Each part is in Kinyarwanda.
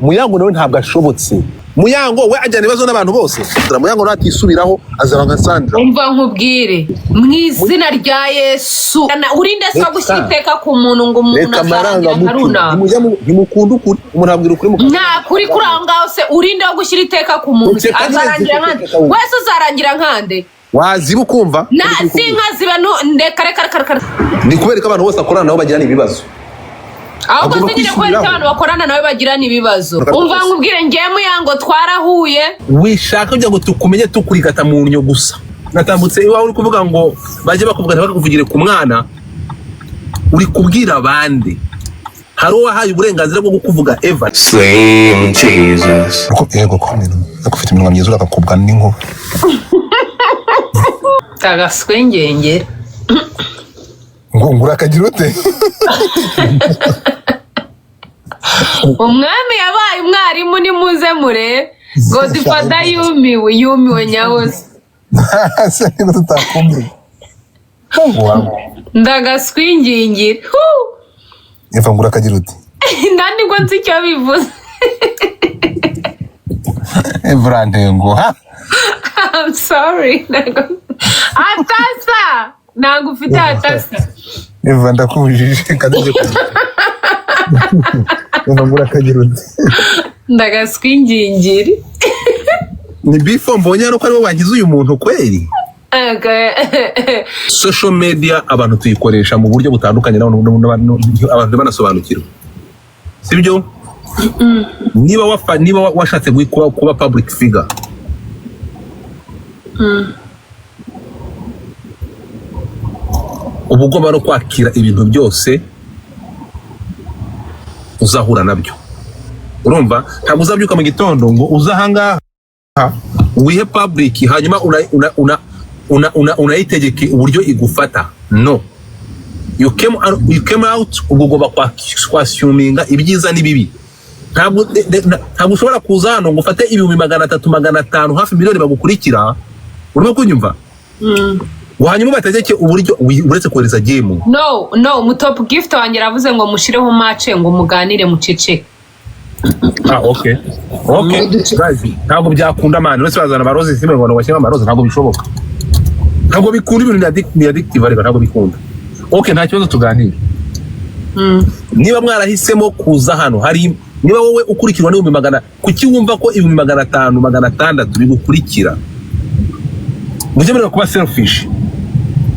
Muyango nawe ntabwo ashobotse. Muyango we ajyana ibibazo n'abantu bose. Muyango nawe atisubiraho, azaba nka Sandra. Umva nkubwire, mu izina rya Yesu, urinde se gushyira iteka ku muntu ngo umuntu Reka azarangira nka amarangamutima. runaka. Ntimukunda ukuri, umuntu abwira ukuri Nta kuri kuri aho ngaho se. Urinde wo gushyira iteka ku muntu Iteka nyine azarangira nkande? iteka wumva. Wese uzarangira nkande? Waziba ukumva. Na si inka ziba ndeka, reka, reka, reka. Ni kubera ko abantu bose akorana nabo bagirana ibibazo. Ahubwo Agomba se nyine kubera ko kwisubiraho. abantu bakorana nawe bagirana ibibazo. Reka Umva rwose. nkubwire, ngewe Muyango twarahuye. Wishaka kugira ngo tukumenye tukurigata mu nnyo gusa. Natambutse iwawe uri kuvuga ngo bajye bakuvuga, ntibakakuvugire ku mwana. Uri kubwira abandi? Hari uwo wahaye uburenganzira bwo kukuvuga, Eva? Slim Jesus. Yego ko ariko ufite iminwa myiza, uragakubwa n'inkuba. Agaswengengera. Ngo urakagira ute? Umwami yabaye umwarimu, nimuze mure Godfather yumiwe, yumiwe nyabuze. Se niba tutakumbuye? Ndagaswingingira. Hu! Eva, ngo urakagira ute? Nta nibwo nzi icyo bivuze. Eva, urantenguha. I'm sorry. Atasa, ntabwo ufite atasa. Eva, ndakubujije kandi. Eva, ngo urakagira ute? Ndagaswingingira. Ni bifo mbonye hano ko ariwe wangize uyu muntu kweri. Social media abantu tuyikoresha mu buryo butandukanye, abantu ntibanasobanukirwe, sibyo? Niba washatse kuba public figure, uba ugomba no kwakira ibintu byose uzahura nabyo. Urumva, ntabwo uzabyuka mu gitondo ngo uze ahangaha wihe public, hanyuma unayitegeke uburyo igufata. No, you came out, ubwo ugomba kwassuminga ibyiza n'ibibi. Ntabwo ushobora kuza hano ngo ufate 300,000, 500, hafi miliyoni bagukurikira, urimo kunyumva, ngo hanyuma bategeke uburyo uretse kohereza game. No, no, mu top gift wanjye aravuze ngo mushireho match, ngo muganire muceceke. Ah, okay guys, ntabwo byakunda man. Uretse bazana amarozi simwe ngo bashyiremo amarozi, ntabwo bishoboka, ntabwo bikunda. Ibintu ni addictive, ariko ntabwo bikunda. Okay, nta kibazo, tuganire. Niba mwarahisemo kuza hano, hari niba wowe ukurikirwa n'ibihumbi magana, kuki wumva ko 500,000, 600 bigukurikira? Mujye mureka kuba selfish.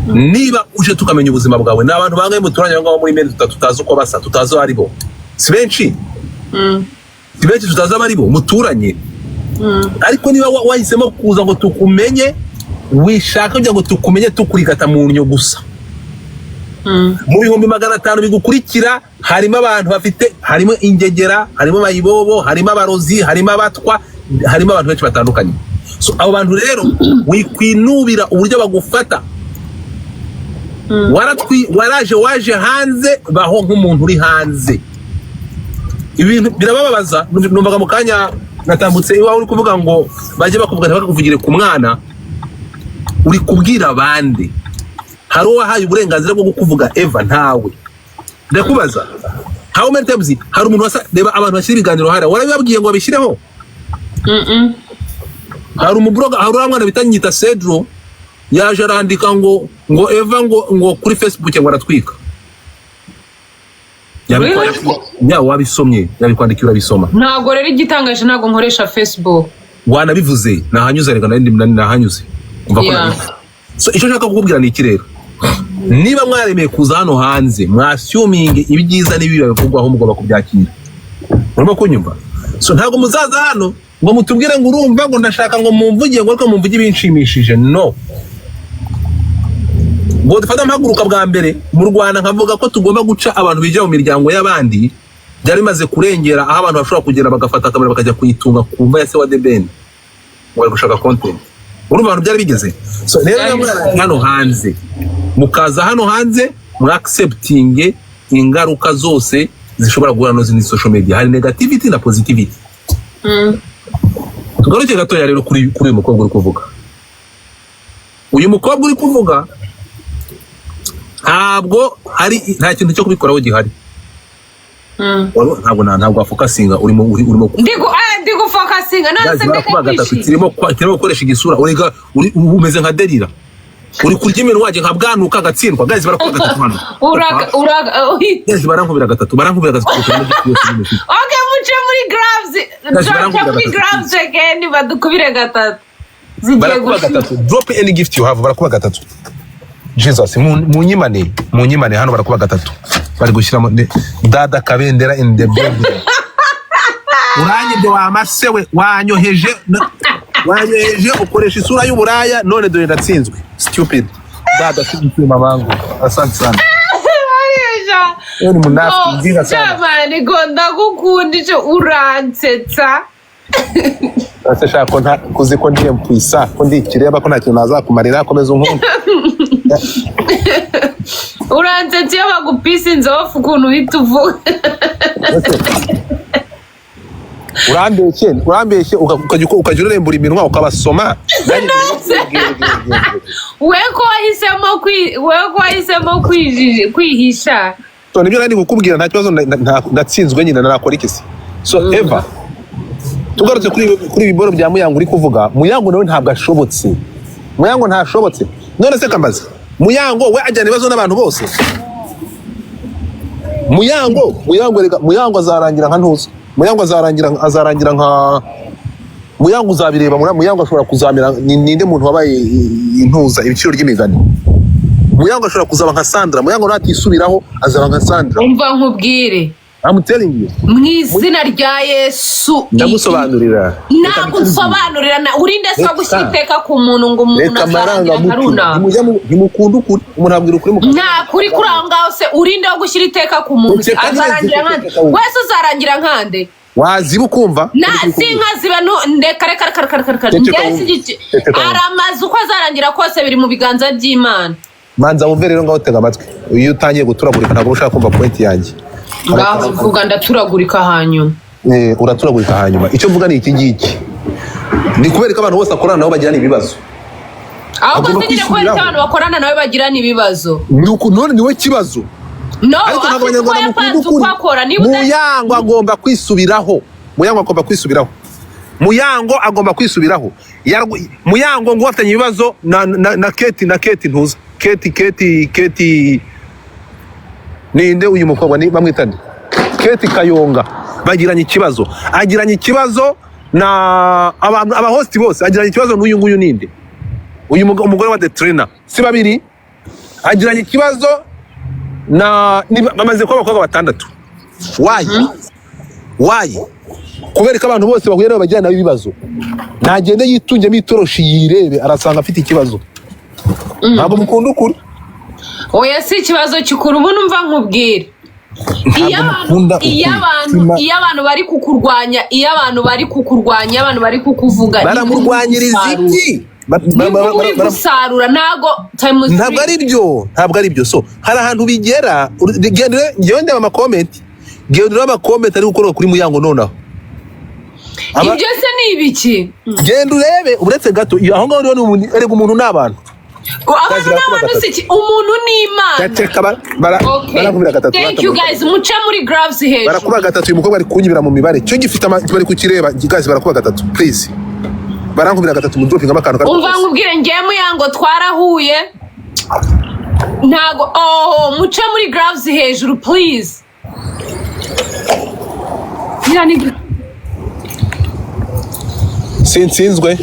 Niba uje tukamenya ubuzima bwawe, ni abantu bangahe muturanye aho ngaho muri meri tutazi uko basa, tutazi aho ari bo? Si benshi? Si benshi tutazi abo ari bo muturanye? Ariko niba wahisemo kuza ngo tukumenye, wishaka kugira ngo tukumenye tukurigata mu nnyo gusa. Mu 500,000 bigukurikira harimo abantu bafite, harimo ingegera, harimo mayibobo, harimo abarozi, harimo abatwa, harimo abantu benshi batandukanye. So abo bantu rero wikwinubira uburyo bagufata. Waraje, waje hanze, baho nk'umuntu uri hanze. Ibintu birabababaza. Numvaga mu kanya natambutse iwawe uri kuvuga ngo bajye bakuvuga, ntibakakuvugire ku mwana. Uri kubwira abandi? Hari uwo wahaye uburenganzira bwo kukuvuga, Eva? Ntawe. Ndakubaza, how many times hari umuntu wasa? Reba abantu bashyira ibiganiro hariya, warabibabwiye ngo babishyireho? Hari umublogger, hari uriya mwana bita Nyita Cedro, yaje arandika ngo Eva ngo kuri Facebook ngo aratwika. Ya, wabisomye? Yabikwandikiye, urabisoma? Ntabwo rero, igitangaje ntabwo nkoresha Facebook. Wanabivuze, nahanyuze reka, nari nahanyuze. Umva ko nabivuze. So icyo nshaka kukubwira ni iki rero: niba mwaremeye kuza hano hanze, mwassuminge ibyiza n'ibibi babivugwaho, mugomba kubyakira. Urimo kunyumva? So ntabwo muzaza hano ngo mutubwire ngo urumva ngo ndashaka ngo mumvuge, ngo ariko mumvuge ibinshimishije. No, ngo dufate mpaguruka bwa mbere mu Rwanda nkavuga ko tugomba guca abantu bijya mu miryango y'abandi, byari bimaze kurengera aho abantu bashobora kugera bagafata kamera bakajya kuyitunga ku mva ya se wa The Ben ngo bari gushaka content. Urumva abantu byari bigeze. So rero niba mwaraje hano hanze, mukaza hano hanze, mwacceptinge ingaruka zose zishobora guhura n'izindi. Social media hari negativity na positivity. Tugaruke gatoya rero kuri uyu mukobwa uri kuvuga. Uyu mukobwa uri kuvuga, ntabwo hari, nta kintu cyo kubikoraho gihari. Ntabwo wafocusinga urimo Ndi gufocusinga Guys, nase ndeke barakuba gatatu. kwishima. Kirimo gukoresha igisura, urega umeze nka Derira, uri kurya iminwa wanjye nka bwanuka agatsindwa. Guys, barakuba gatatu hano. Uraga uraga. Guys, barankubira gatatu, barankubira gatatu. Okay, muce muri gloves. Guys, Muce barankubira muri gatatu. gloves again, badukubire gatatu zigiye Barakuba gushira. gatatu. Drop any gift you have. Barakuba gatatu. Jesus, munyimane, munyimane hano. Barakuba gatatu, bari gushyiramo Dada Kabendera in the building. Uranyibye wa mase we, wanyoheje wanyoheje ukoresha isura y'uburaya, none dore ndatsinzwe. Stupid dada, si mamangu, asante sana. Arisha. Wewe ni munafiki mjinga sana. Jamani, go ndagukunda, icyo uransetsa. Ese shaka ko nta kuzi ko ndi mpwisa, ko ndi ikireba, ko nta kintu nazakumarira, komeza unkunda. Uransetsa iyo bagupisa inzofu ukuntu uhita uvuga. Urambeshye, urambeshye, ukajya urerembura iminwa ukabasoma. We ko wahisemo kwihisha. So nibyo nari kukubwira, nta kibazo, natsinzwe nyine, nakora iki se? So Eva, tugarutse kuri ibi boro bya Muyango uri kuvuga, Muyango nawe ntabwo ashobotse. Muyango ntashobotse. None se kambaza, Muyango we ajyana ibibazo n'abantu bose. Muyango, rega Muyango azarangira nka ntuza. Muyango azarangira nka Muyango, uzabireba. Muyango ashobora kuzamera ninde muntu wabaye intuza, ibiciro ry'imigani? Muyango ashobora kuzaba nka Sandra. Muyango natisubiraho azaba nka Sandra. Umva nkubwire. I'm telling you. Mu izina rya Yesu. Ndagusobanurira. Ntabwo unsobanurira, urinde se gushyira iteka ku muntu ngo umuntu Reka azarangira nka amarangamutima. runaka. Ntimukunda ukuri, umuntu abwira ukuri Nta kuri kuri aho ngaho se, urinde wo gushyira iteka ku muntu Iteka nyine azarangira nkande? iteka wumva. Wese uzarangira nkande? Waziba ukumva. Na si inka ziba ndeka, reka, reka, reka, reka, reka. Ceceka Njye wumve. Ceceka wumve. Aramaze uko azarangira kose biri mu biganza by'Imana. Manza wumve rero, ngaho tega amatwi. Iyo utangiye guturagurika ntabwo uba ushaka kumva point yanjye. Ngaho vuga, ndaturagurika hanyuma. Uraturagurika hanyuma. Icyo mvuga ni iki ngiki: ni kubera ko abantu bose akorana nabo bagirana ibibazo. Ahubwo Agomba se nyine kubera ko kwisubiraho. abantu bakorana nawe bagirana ibibazo. Ni none niwe kibazo. No. Ariko ntabwo Afite uko Abanyarwanda mukunda yapanze ukuri. uko akora niba Muyango agomba kwisubiraho. Muyango agomba kwisubiraho. Muyango agomba kwisubiraho. Muyango ngo afitanye ibibazo na Keti, na Keti ntuza, Keti, Keti, Keti ninde? Uyu mukobwa ni bamwita nde? Keti Kayonga bagiranye ikibazo, agiranye ikibazo na abantu abahosti bose, agiranye ikibazo n'uyu nguyu ninde? Uyu umugore wa The Trainer, si babiri? Agiranye ikibazo na bamaze kuba abakobwa batandatu. Why? Why? Kubera ko abantu bose bahuye nabo bagirana nabo ibibazo. Nagende yitungemo itoroshi yirebe, arasanga afite ikibazo. Ntabwo mukunda ukuri. Oya, si ikibazo kikuru. Ubu numva nkubwire, iyo Ntabwo abantu mukunda iyo ukuri. abantu iyo abantu bari kukurwanya, iyo abantu bari kukurwanya, iyo abantu bari kukuvuga, Baramurwanyiriza iki? Nibwo uri gusarura, ntago times Ntabwo three. ari byo, ntabwo ari byo. So hari ahantu bigera, genda njyewe ndeba amacomment, genda urebe amacomment ari gukorwa kuri Muyango nonaha. Ibyo se ni ibiki? Genda urebe, uretse gato iyo aho ngaho rero ni erega umuntu ni abantu. Abantu Barakuba n'abantu gatatu. si iki, umuntu ni Imana. Ceceka, Okay. barakubira gatatu. Thank you guys, muce muri gloves hejuru. Barakuba gatatu. Uyu mukobwa ari kunyibira mu mibare, cyo gifite bari kukireba. Guys, barakuba gatatu, please, barankubira gatatu, mu dropping akantu kari Umva nkubwire, ngewe Muyango twarahuye, ntago. Oh, muce muri gloves hejuru, please. Nyira Sinsinzwe,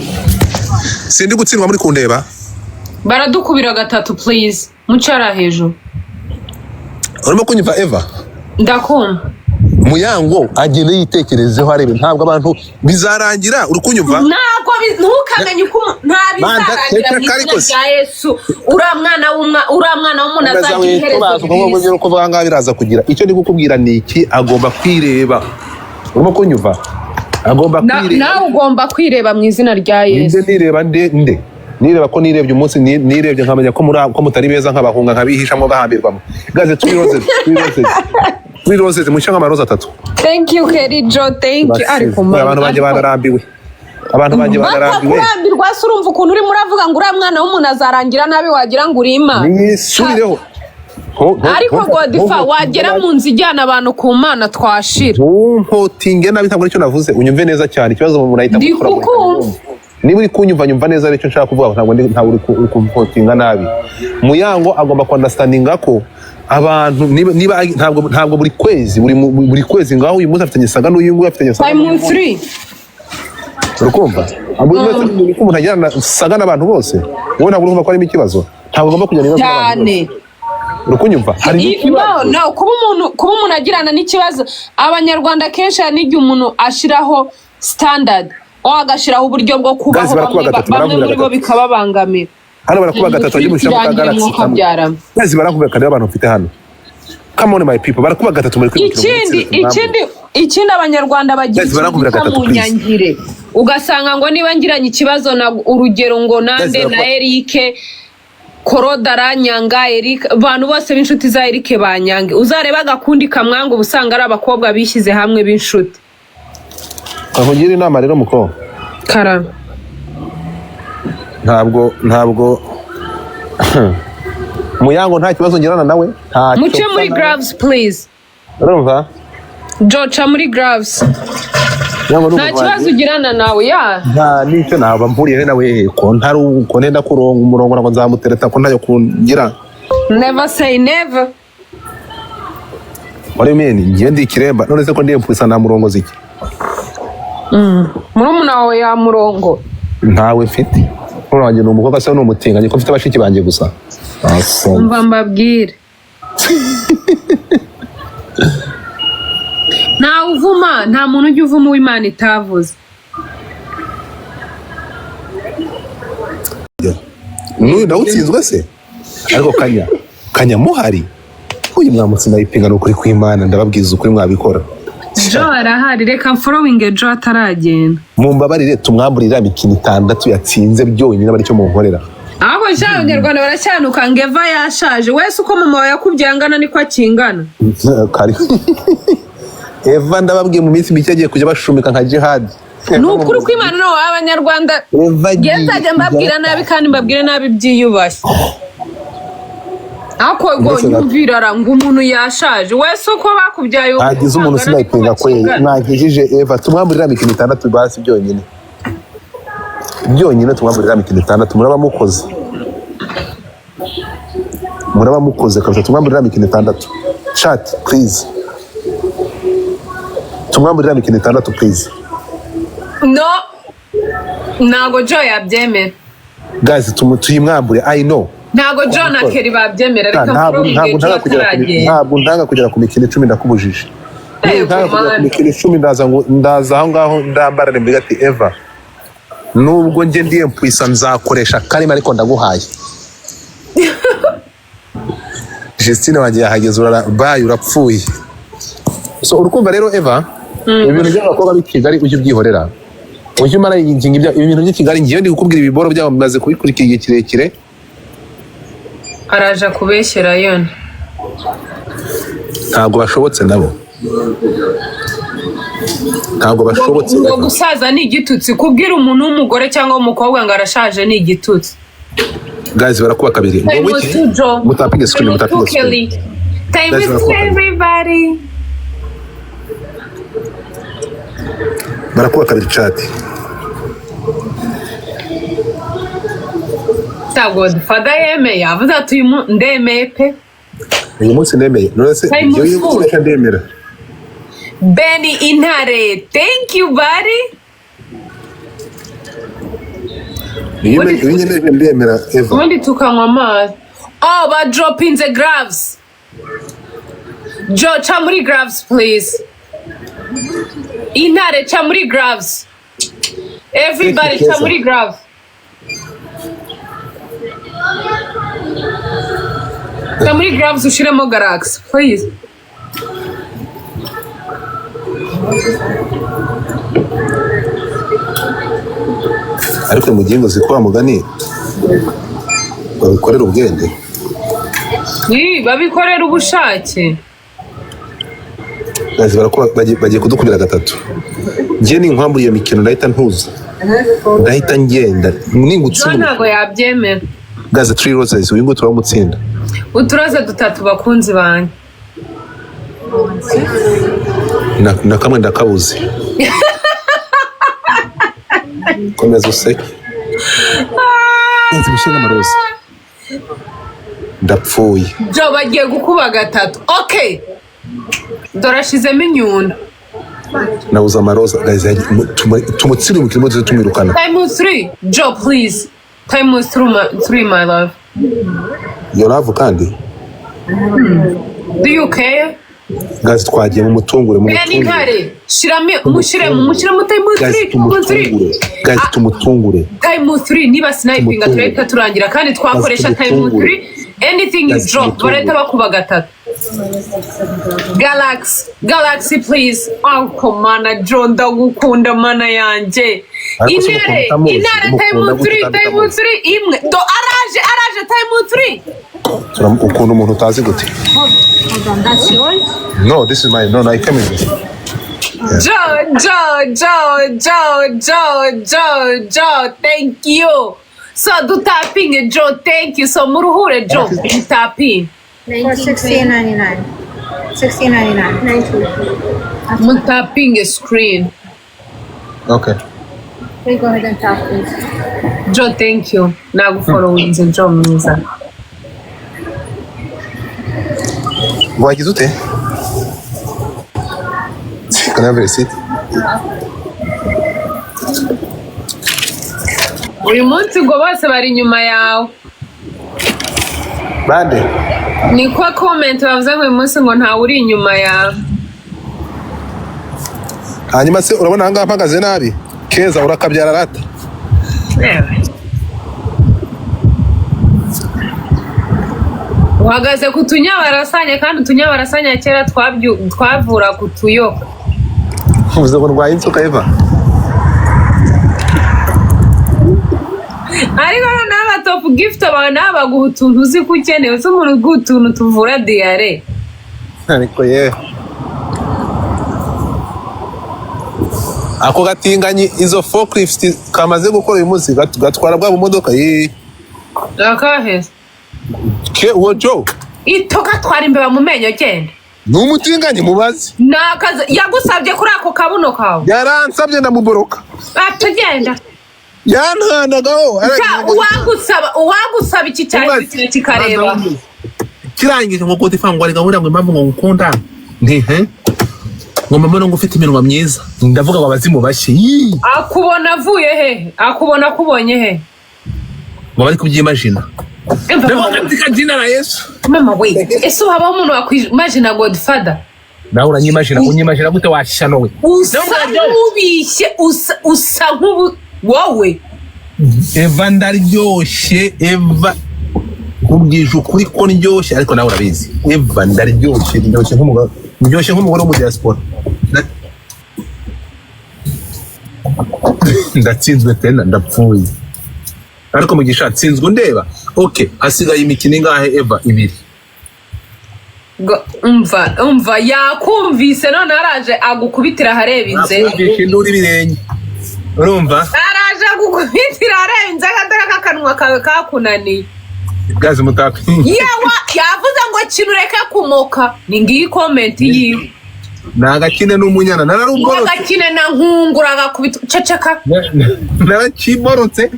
sindi gutsindwa, muri kundeba. Baradukubira gatatu, please, muce hariya hejuru. Urimo kunyumva, Eva? Ndakumva. Muyango agende yitekerezeho arebe, ntabwo abantu bizarangira, uri kunyumva? Ntabwo ntukamenye uko nta Manza, bizarangira mu ceceka izina ariko se. rya Yesu. Uriya mwana uriya mwana w'umuntu azagira iherezo ryiza. Uko vuga ngaho biraza kugira icyo ndi kukubwira ni iki: agomba kwireba. Urimo kunyumva? Agomba kwireba. Nawe ugomba kwireba mu izina rya Yesu. Ninde nireba? Nde nde nireba ko nirebye umunsi nirebye nkamenya ko muri ko mutari beza, nkabahunga, nkabihishamo, gahambirwamo. Gaze, three roses, three roses, three roses, muce nk'amaroza atatu. Thank you, Kerry Jo, thank you. Ariko Basize. Abantu banjye banarambiwe, abantu banjye banarambiwe. Batakurambirwa se? Urumva ukuntu urimo uravuga ngo uriya mwana w'umuntu azarangira nabi, wagira ngo uri Imana. Nisubireho. Ariko Godfa, wagera mu nzu ijyana abantu ku Mana, twashira. Ntumpotinge nabi, ntabwo aricyo navuze. Unyumve neza cyane. Ikibazo umuntu ahita Ndi gukora. kukumva. Niba uri kunyumva, nyumva neza aricyo nshaka kuvuga. Ntabwo ntabwo uri kumpotinga nabi. Muyango agomba kwunderstandinga ko abantu niba ntabwo buri kwezi, buri kwezi ngaho uyu munsi afitanye saga n'uyu nguyu afitanye saga Time n'uyu nguyu. three. Urukumva? Buri wese, ko umuntu agirana saga n'abantu bose, wowe ntabwo urumva ko harimo ikibazo? Ntabwo agomba kujyana ibibazo n'abantu Cyane. bose. Uri kunyumva? Hari No, no, kuba umuntu agirana n'ikibazo, Abanyarwanda kenshi hari n'igihe umuntu ashiraho standard o agashyiraho uburyo bwo kubaho, Guys, barakuba bamwe gatatu, bamwe barankubira muri bo gatatu. bikababangamira. Hano barakuba gatatu, bajye mushyiramo ka Irangiye Galaxy mwuka kamwe. byarama. Guys, barakubira kare abantu mfite hano. Come on, my people, barakuba gatatu muri kwimukira muri Ikindi, itsinda. ikindi Abanyarwanda bagira Guys, ikintu barakubwira bita gatatu, mu please. nyangire, ugasanga ngo niba ngiranye ikibazo na, urugero, ngo nande Guys, na Eric Korode aranyanga, Eric, abantu bose b'inshuti za Eric banyange. Uzareba agakundi kamwanga, uba usanga ari abakobwa bishyize hamwe b'inshuti. Nkugira inama rero, muko. Karame. Ntabwo Muyango, nta kibazo ngirana nawe, ntacyo Muce muri mpfa nawe. gloves, please. Urumva? Joca muri gloves. Muyango ni Nta umuntu kibazo wanjye. ugirana nawe ya. Nta n'icyo naba mpuriye nawe, ko ntari ko ntenda kuronga umurongo ngo nzamutereta, ko ntayo kungira. Never say never. What do you mean? Ngiye ndi ikiremba, none se ko ndiye mpwisa nta murongozi iki? Murumuna wawe yamurongo. Ntawe mfite. Murumuna wanjye ni umukobwa se? Ni umutinganyi ko mfite bashiki banjye gusa? Awesome. Umva mbabwire, ntawe uvuma, nta muntu ujya uvuma uw'Imana itavuze. N'uyu nawe utsinzwe se? Ariko kanya muhari uyu mwamutse ndayipinga, ni ukuri kw'Imana, ndababwiza ukuri, mwabikora. Jo arahari, reka mfollowinge Jo ataragenda. Mumbabarire tumwamburire imikino itandatu yatsinze byonyine, aba aricyo munkorera. Ahubwo sha, Abanyarwanda baracyanuka ngo Eva yashaje. Wese uko mama wawe yakubyaye angana niko akingana. Eva, ndababwiye, mu minsi mike agiye kujya bashumika nka Jihad. Ni ukuri kw'Imana, no Abanyarwanda. Eva Ngewe agiye nzajya mbabwira kujya nabi kandi mbabwire nabi byiyubashye, ariko ngo Ndetse nyumvirara ngo umuntu yashaje. Wese uko bakubyaye Hagize umuntu angana niko sinayipinga kwe. bakingana. Mwakijije Eva, tumwamburire imikino itandatu basi byonyine, byonyine tumwamburire imikino itandatu, muraba mukoze, muraba mukoze kabisa. Tumwamburire imikino itandatu, chat please, tumwamburire imikino itandatu, please. No, ntago Joe yabyemera. Guys, tuyimwambure, I know. Ntago Joe na Kelly babyemera. Reka Ntabwo mfollowinge ntabwo Joe ntanga kugera ku ataragenda. Ntabwo ntanga kugera ku mikino 10, ndakubujije. Eh, Ntanga kugera ku komanda. mikino 10, ndaza ngo ndaza aho ngaho ndambarare mvuga ati: "Eva, nubwo njye ndiye mpwisa nzakoresha karima, ariko ndaguhaye." Justine wanjye yahageze, urara bayi urapfuye. So urukumva rero, Eva, ibintu by'abakobwa b'i Kigali ujye ubyihorera, ujye umara ingingo ibintu by'i Kigali. Ngiye ndi kukubwira, ibiboro byabo bimaze kubikurikira igihe kirekire. Araje kubeshyera yone. Ntabwo bashobotse nabo, ntabwo bashobotse. Ngo gusaza ni igitutsi, kubwira umuntu w'umugore cyangwa w'umukobwa ngo arashaje ni igitutsi. Guys, barakuba kabiri ngo Time wiki two, Joe. Mutapinge screen, Time mutapinge two, screen. Kelly. Time Guys, is barakuba kabiri. everybody. Barakuba kabiri, chat. Ntabwo Fada yemeye, yavuze ati uyu ndemeye pe. Uyu munsi nemeye, none se Time njyewe uyu munsi two. reka ndemera. Benny Intare, thank you buddy. Iyo nyemeje ndemera, Eva. Ubundi tukanywa amazi. Oh, ba dropping the gloves. Joe, ca muri gloves, please. Intare, ca muri gloves. Everybody Thank you, ca Keza. muri gloves. Ca muri gloves ushiremo galaxy, please. Ariko mu gihe uzi ko wa mugani babikorera ubwenge. Ii, babikorera ubushake. Guys, barakuba bagiye kudukubira gatatu. Njye ninkwambura iyo mikino ndahita ntuza, ndahita ngenda Joe ningutsinda. ntabwo yabyemera. Guys, three roses, uyu nguyu turamutsinda. Uturoze dutatu, bakunzi banjye. Na kamwe ndakabuze. Komeza useke. Nzi gushyira amaroza, ndapfuye. Jo, bagiye gukuba gatatu. Okay, dore ashizemo inyundo. Nabuze amaroza, guys. Tumutsire umukino, tuze tumwirukana. Time three, Jo, please. Time three, my, three, my love. Iyo love kandi. Do you care? Guys, twagiye mu mutungure, mu Oya, mutungure. N'intare shiramo, mushyiremo, mushyiremo time Guys, three, time three. tumutungure, guys, tumutungure. Time three, niba snipinga Tumutungure. turahita turangira kandi twakoresha Guys, time tumutungure. three. Anything you Guys, drop, tumutungure. barahita bakuba gatatu. Galaxy, Galaxy, please. Uncle mana John, ndagukunda mana yanjye. Ariko se Intare, umukunda utamuzi, intare, time umukunda gute three, kandi time utamuzi? three, imwe do, araje, araje, time three. Ukunda umuntu utazi gute? Hold on, that's yours? No, this is mine. No, no, I came with this. Joe, Joe, Joe, Joe, Joe, Joe, Joe, thank you. So dutapinge, Joe, thank you. So muruhure, Joe, mutapinge. For 16.99. 16.99. 19. Mutapinge screen. Okay. Okay, go ahead and tap, please. Joe, thank you. Nagufollowinze, Joe mwiza. Wagize ute? Can I have a receipt? Uyu munsi ngo bose bari inyuma yawe. Bande? Niko comment bavuze ngo uyu munsi ngo ntawe uri inyuma yawe. Hanyuma se urabona ahangaha mpagaze nabi? Keza, urakabyara rata. Yewe. Uhagaze ku tunyabarasanya kandi utunyabarasanya kera twavura ku tuyoka. Uvuze ngo ndwaye inzoka, Eva? Ariko noneho aba top gift, abantu nabo baguha utuntu uzi ko ukeneye. Ese umuntu uguha utuntu tuvura diyare? Ariko yewe, ako gatinganyi, izo forklift kamaze gukora uyu munsi, gatwara bwa bumodoka ye. Akaheza. Ke uwo Joe. Ito gatwara imbeba mu menyo, genda. Ni umutinganyi, mubazi. Ni akazi yagusabye kuri ako kabuno kawe? Yaransabye ndamuboroka. Atugenda. Yanhandagaho. Uwagusaba iki cyari kikareba. Kirangije ngo gute ngo arega ngo impamvu ngo ngukunda nti he ngo mama ngo ufite iminwa myiza, ndavuga ngo abazimu bashye. Yii! Akubona avuye he? Akubona akubonye he? Ngo bari kubyimajina. Umva. Ndavuga ati jina la Yesu. Mama we, ese habaho umuntu wakwimajina Godfather? Nawe uranyimajina, unyimajina gute washyano we? Usa nk'ubishye, usa nk'ubu wowe. Eva, ndaryoshye. Eva, nkubwije ukuri ko ndyoshye, ariko nawe urabizi. Eva, ndaryoshye, ndyoshye nk'umugore, ndyoshye nk'umugore wo mu diaspora. Ndatsinzwe tena, ndapfuye. Ariko Mugisha, nsinzwe undeba. Okay, hasigaye imikino ingahe, Eva? Ibiri. Umva, umva, yakumvise none araje agukubitira ahareba inzega. Nakumvishe induru ibirenge, urumva? Araje agukubitira ahareba inzega, dore ko akanwa kawe kakunaniye. Gazi mutaka. Yewe, yavuze ngo kintu ureke kumoka, ni ngiyi comment yiwe. Ni agakine n'umunyana, nararugorotse. Agakine na nkungura agakubita, ceceka. Narakiborotse,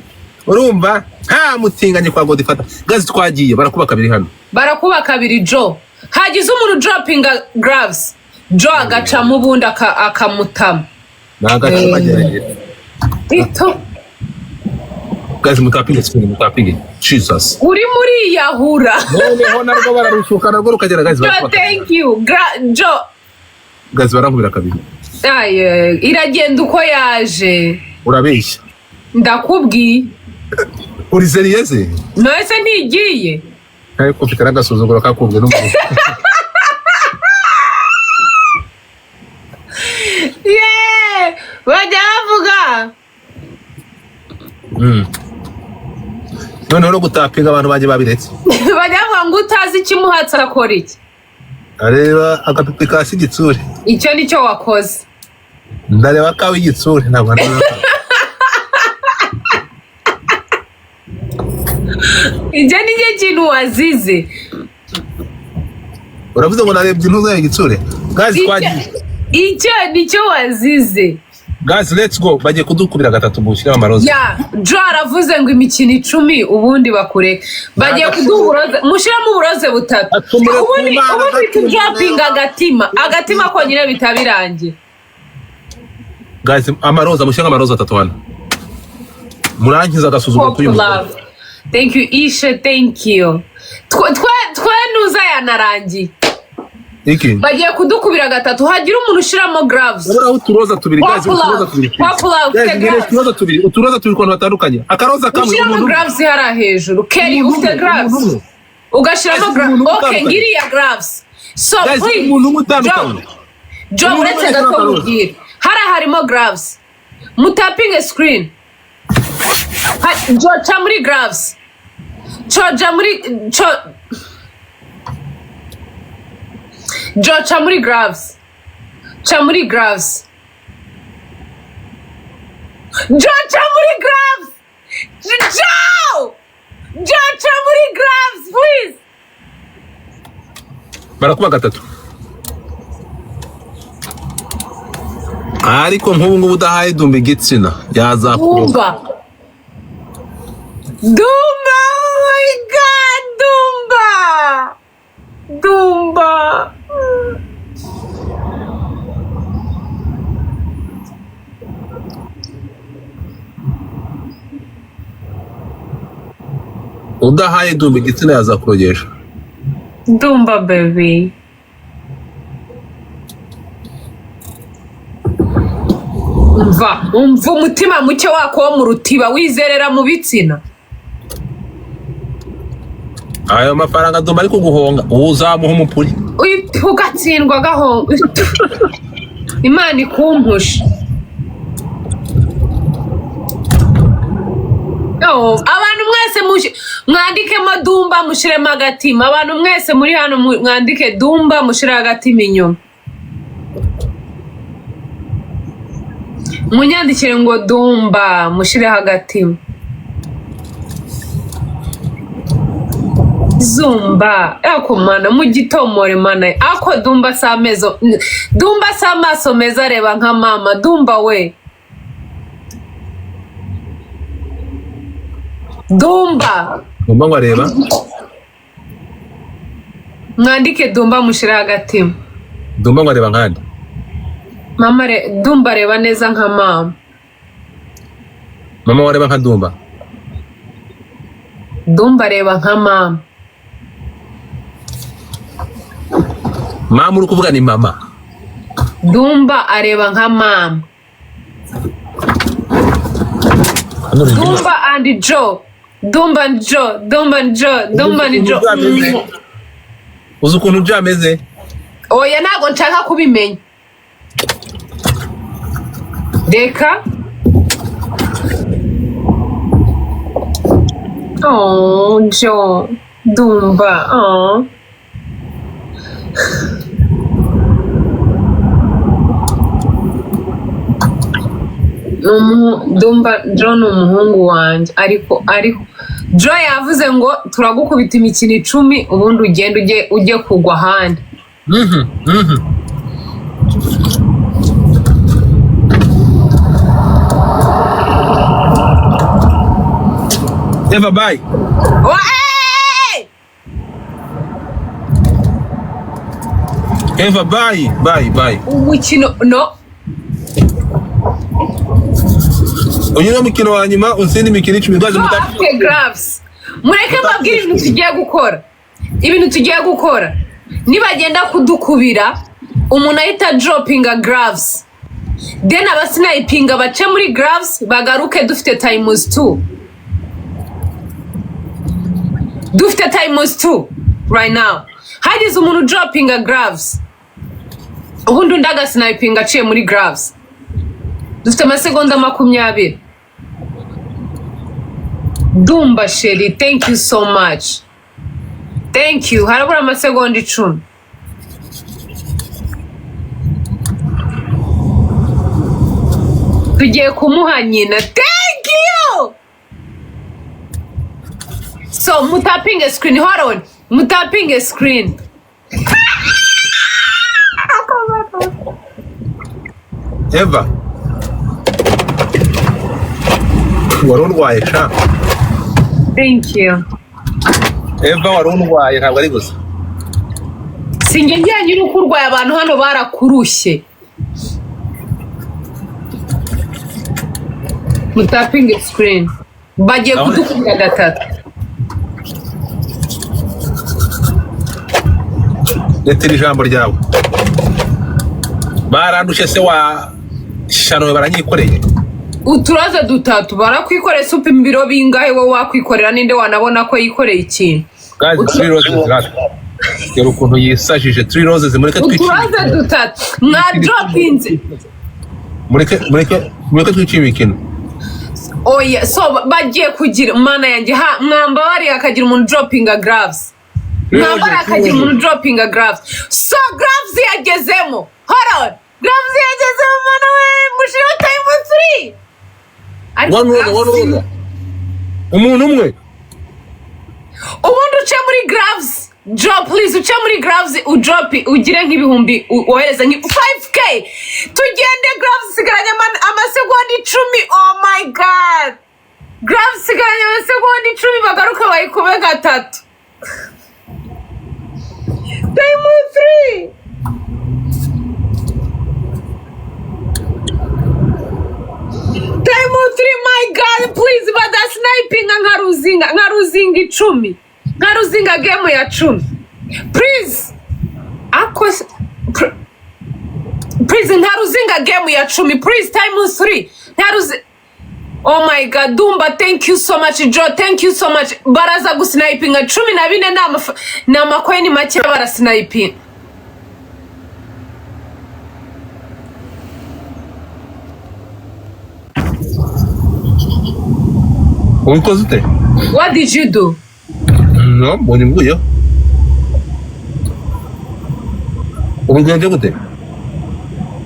urumva? Nta mutinganye kwa Godifata. Gazi, twagiye, barakuba kabiri hano. Barakuba kabiri, Jo. Hagize umuntu dropinga gloves, Jo agacamo ubundi akamutama. Ni agace bagerageza. Ito. Gazi, mutapinge screen, mutapinge. Jesus. Urimo uriyahura. Noneho narwo bararushuka, narwo rukagera. Gazi, Jo, barakuba. thank you. Jo. Gazi, barankubira kabiri. Aye, iragenda uko yaje. Urabeshya. Ndakubwiye. Uri sérieux? None ntigiye? Ariko ufite n'agasuzuguro kakubwe n'umuntu. Yeee, bajya bavuga. Noneho no gutapinga abantu banjye babiretse. Bajya bavuga ngo utazi ikimuhatse akora iki? Areba agapipi kasi igitsure. Icyo ni cyo wakoze. Ndareba kawe igitsure, ntabwo ndeba. Icyo ni cyo kintu wazize. Uravuze ngo narebye intuza yawe igitsure. Guys, twagiye. Icyo nicyo wazize. Guys, let's go. Bagiye kudukubira gatatu, mushyire amaroza. Ya Jo aravuze ngo imikino 10 ubundi bakureka. Bagiye kuduha uburoze, mushyiremo uburoze butatu. Atumure ku Ubundi Mana, ubundi atumure. tudropinga agatima, agatima konyine bita birangiye. Guys, amaroza, mushyire amaroza atatu hano. Murankiza agasuzuguro Hope k'uyu mugore. love. Thank you Ishe, thank you. Twe nuza yanarangiye. Iki? Bagiye kudukubira gatatu, hagira umuntu ushiramo gloves. Urabona uturoza tubiri, guys, Popular. uturoza tubiri. Popular, Guys, ufite nkeneye gloves. uturoza tubiri, uturoza tubiri ku bantu batandukanye. Akaroza kamwe Ushiramo umuntu umwe. gloves hariya hejuru. Kelly, Umuntu ufite umwe, gloves. umuntu umwe. Ugashiramo Guys, gloves. umuntu umwe Okay, utandukanye. ngiriya gloves. So Guys, please. umuntu umwe utandukanye. Joe, Umuntu uretse umwe gato utandukanye. mubwire. Hariya harimo gloves. Mutapinge screen. Joe, ca muri gloves. Joe, ja muri Joe. Joe, ca muri gloves. Ca muri gloves. Joe, ca muri gloves. Joe! Joe, ca muri gloves, please. Barakuba gatatu. Ariko nk'ubu ngubu udahaye Dumba igitsina yazakuroga. Dumba. Dumba, oh my God, Dumba. Dumba. Udahaye Dumba igitsina yazakurogesha. Dumba baby. Umva, umva umutima muke wako wo mu rutiba wizerera mu bitsina. Ayo mafaranga Dumba ari kuguhonga uzamuha umupuri. Ugatsindwa gahonga. Imana ikumpushe. Oh, abantu mwese mwandikemo Dumba mushiremo agatima. Abantu mwese muri hano mwandike Dumba mushire agatima inyuma. Munyandikire ngo Dumba mushireho agatima. Zumba ako mana mugitomore mana ako Dumba si amezo, Dumba si amaso meza areba nka mama Dumba we. Dumba. Dumba ngo areba. Mwandike Dumba mushireho agatima. Dumba ngo areba nkande. Mama Dumba areba neza nka mama. Mama wareba nka Dumba. Dumba areba nka mama. Mama uri kuvuga ni mama. Dumba areba nka mama. Dumba and Joe. Dumba and Joe. Dumba and Joe. Dumba and Joe. Uzi ukuntu byameze? Oya ntabwo nshaka kubimenya. Reka. Oh, Joe. Dumba. Oh. Dumba Joe ni umuhungu wanjye ariko Joe yavuze ngo turagukubita imikino 10 ubundi ugende ujye kugwa ahandi. Eva, bye. Eva, bye bye bye. Umukino no. Uyu ni umukino wa nyuma utsinde imikino 10 guys. Mutapfe gloves. Mureke mbabwire ibintu tugiye gukora. Ibintu tugiye gukora. Nibagenda kudukubira umuntu ahita droppinga gloves. Then abasnipinga bace muri gloves bagaruke dufite times 2. Dufite times 2 right now. Hagize umuntu droppinga gloves. Ubundi undi agasnipinga aciye muri gloves. Dufite amasegonda 20. Dumba Sheri, thank you so much. Thank you. Harabura amasegonda 10. Tugiye kumuha nyina. Thank you. So mutapinge screen. Hold on. Mutapinge screen. Eva wari urwaye sha. Thank you. Eva wari urwaye, ntabwo ari gusa. Sinjye njyanye uko urwaye, abantu hano barakurushye. Mutapinge screen, bagiye kudukubira gatatu. Retera ijambo ryawe. Barandushe se wa shano, baranyikoreye. Uturaza dutatu barakwikoreye se? Upima ibiro bingahe wowe? Wakwikorera ninde wanabona ko yikoreye ikintu? Guys, three roses rata. Dore ukuntu yisajije three roses, mureke twicire. Uturaza dutatu mwa dropinze. Mureke twicire imikino. Oya, so bagiye kugira, mana yanjye, ha mwambabariye hakagira umuntu dropinga gloves, mwambara hakagira umuntu dropinga gloves. So gloves yagezemo, hold on, gloves yagezemo, mana we, mushireho time three. Ariko One rose, one gloves- rose. Umuntu umwe. Ubundi uce muri gloves drop, please, uce muri gloves udrop, ugire nk'ibihumbi, wohereze nki 5K, tugende. Gloves sigaranye amasegonda 10. Oh my God, gloves sigaranye amasegonda 10, bagaruke bayikube gatatu. Time three. Time three, my God, please, badasnipinga nka ruzinga 10, nka ruzinga game ya 10, please. Ako please, nka ruzinga game ya 10, please, time three, nka ruzi. Oh my God, Dumba, thank you so much. Joe, thank you so much. Baraza gusnipinga 14, ni amacoin make, barasnipinga. Ubikoze ute? What did you do? No, mbonye mvuyeho. Ubigenje gute?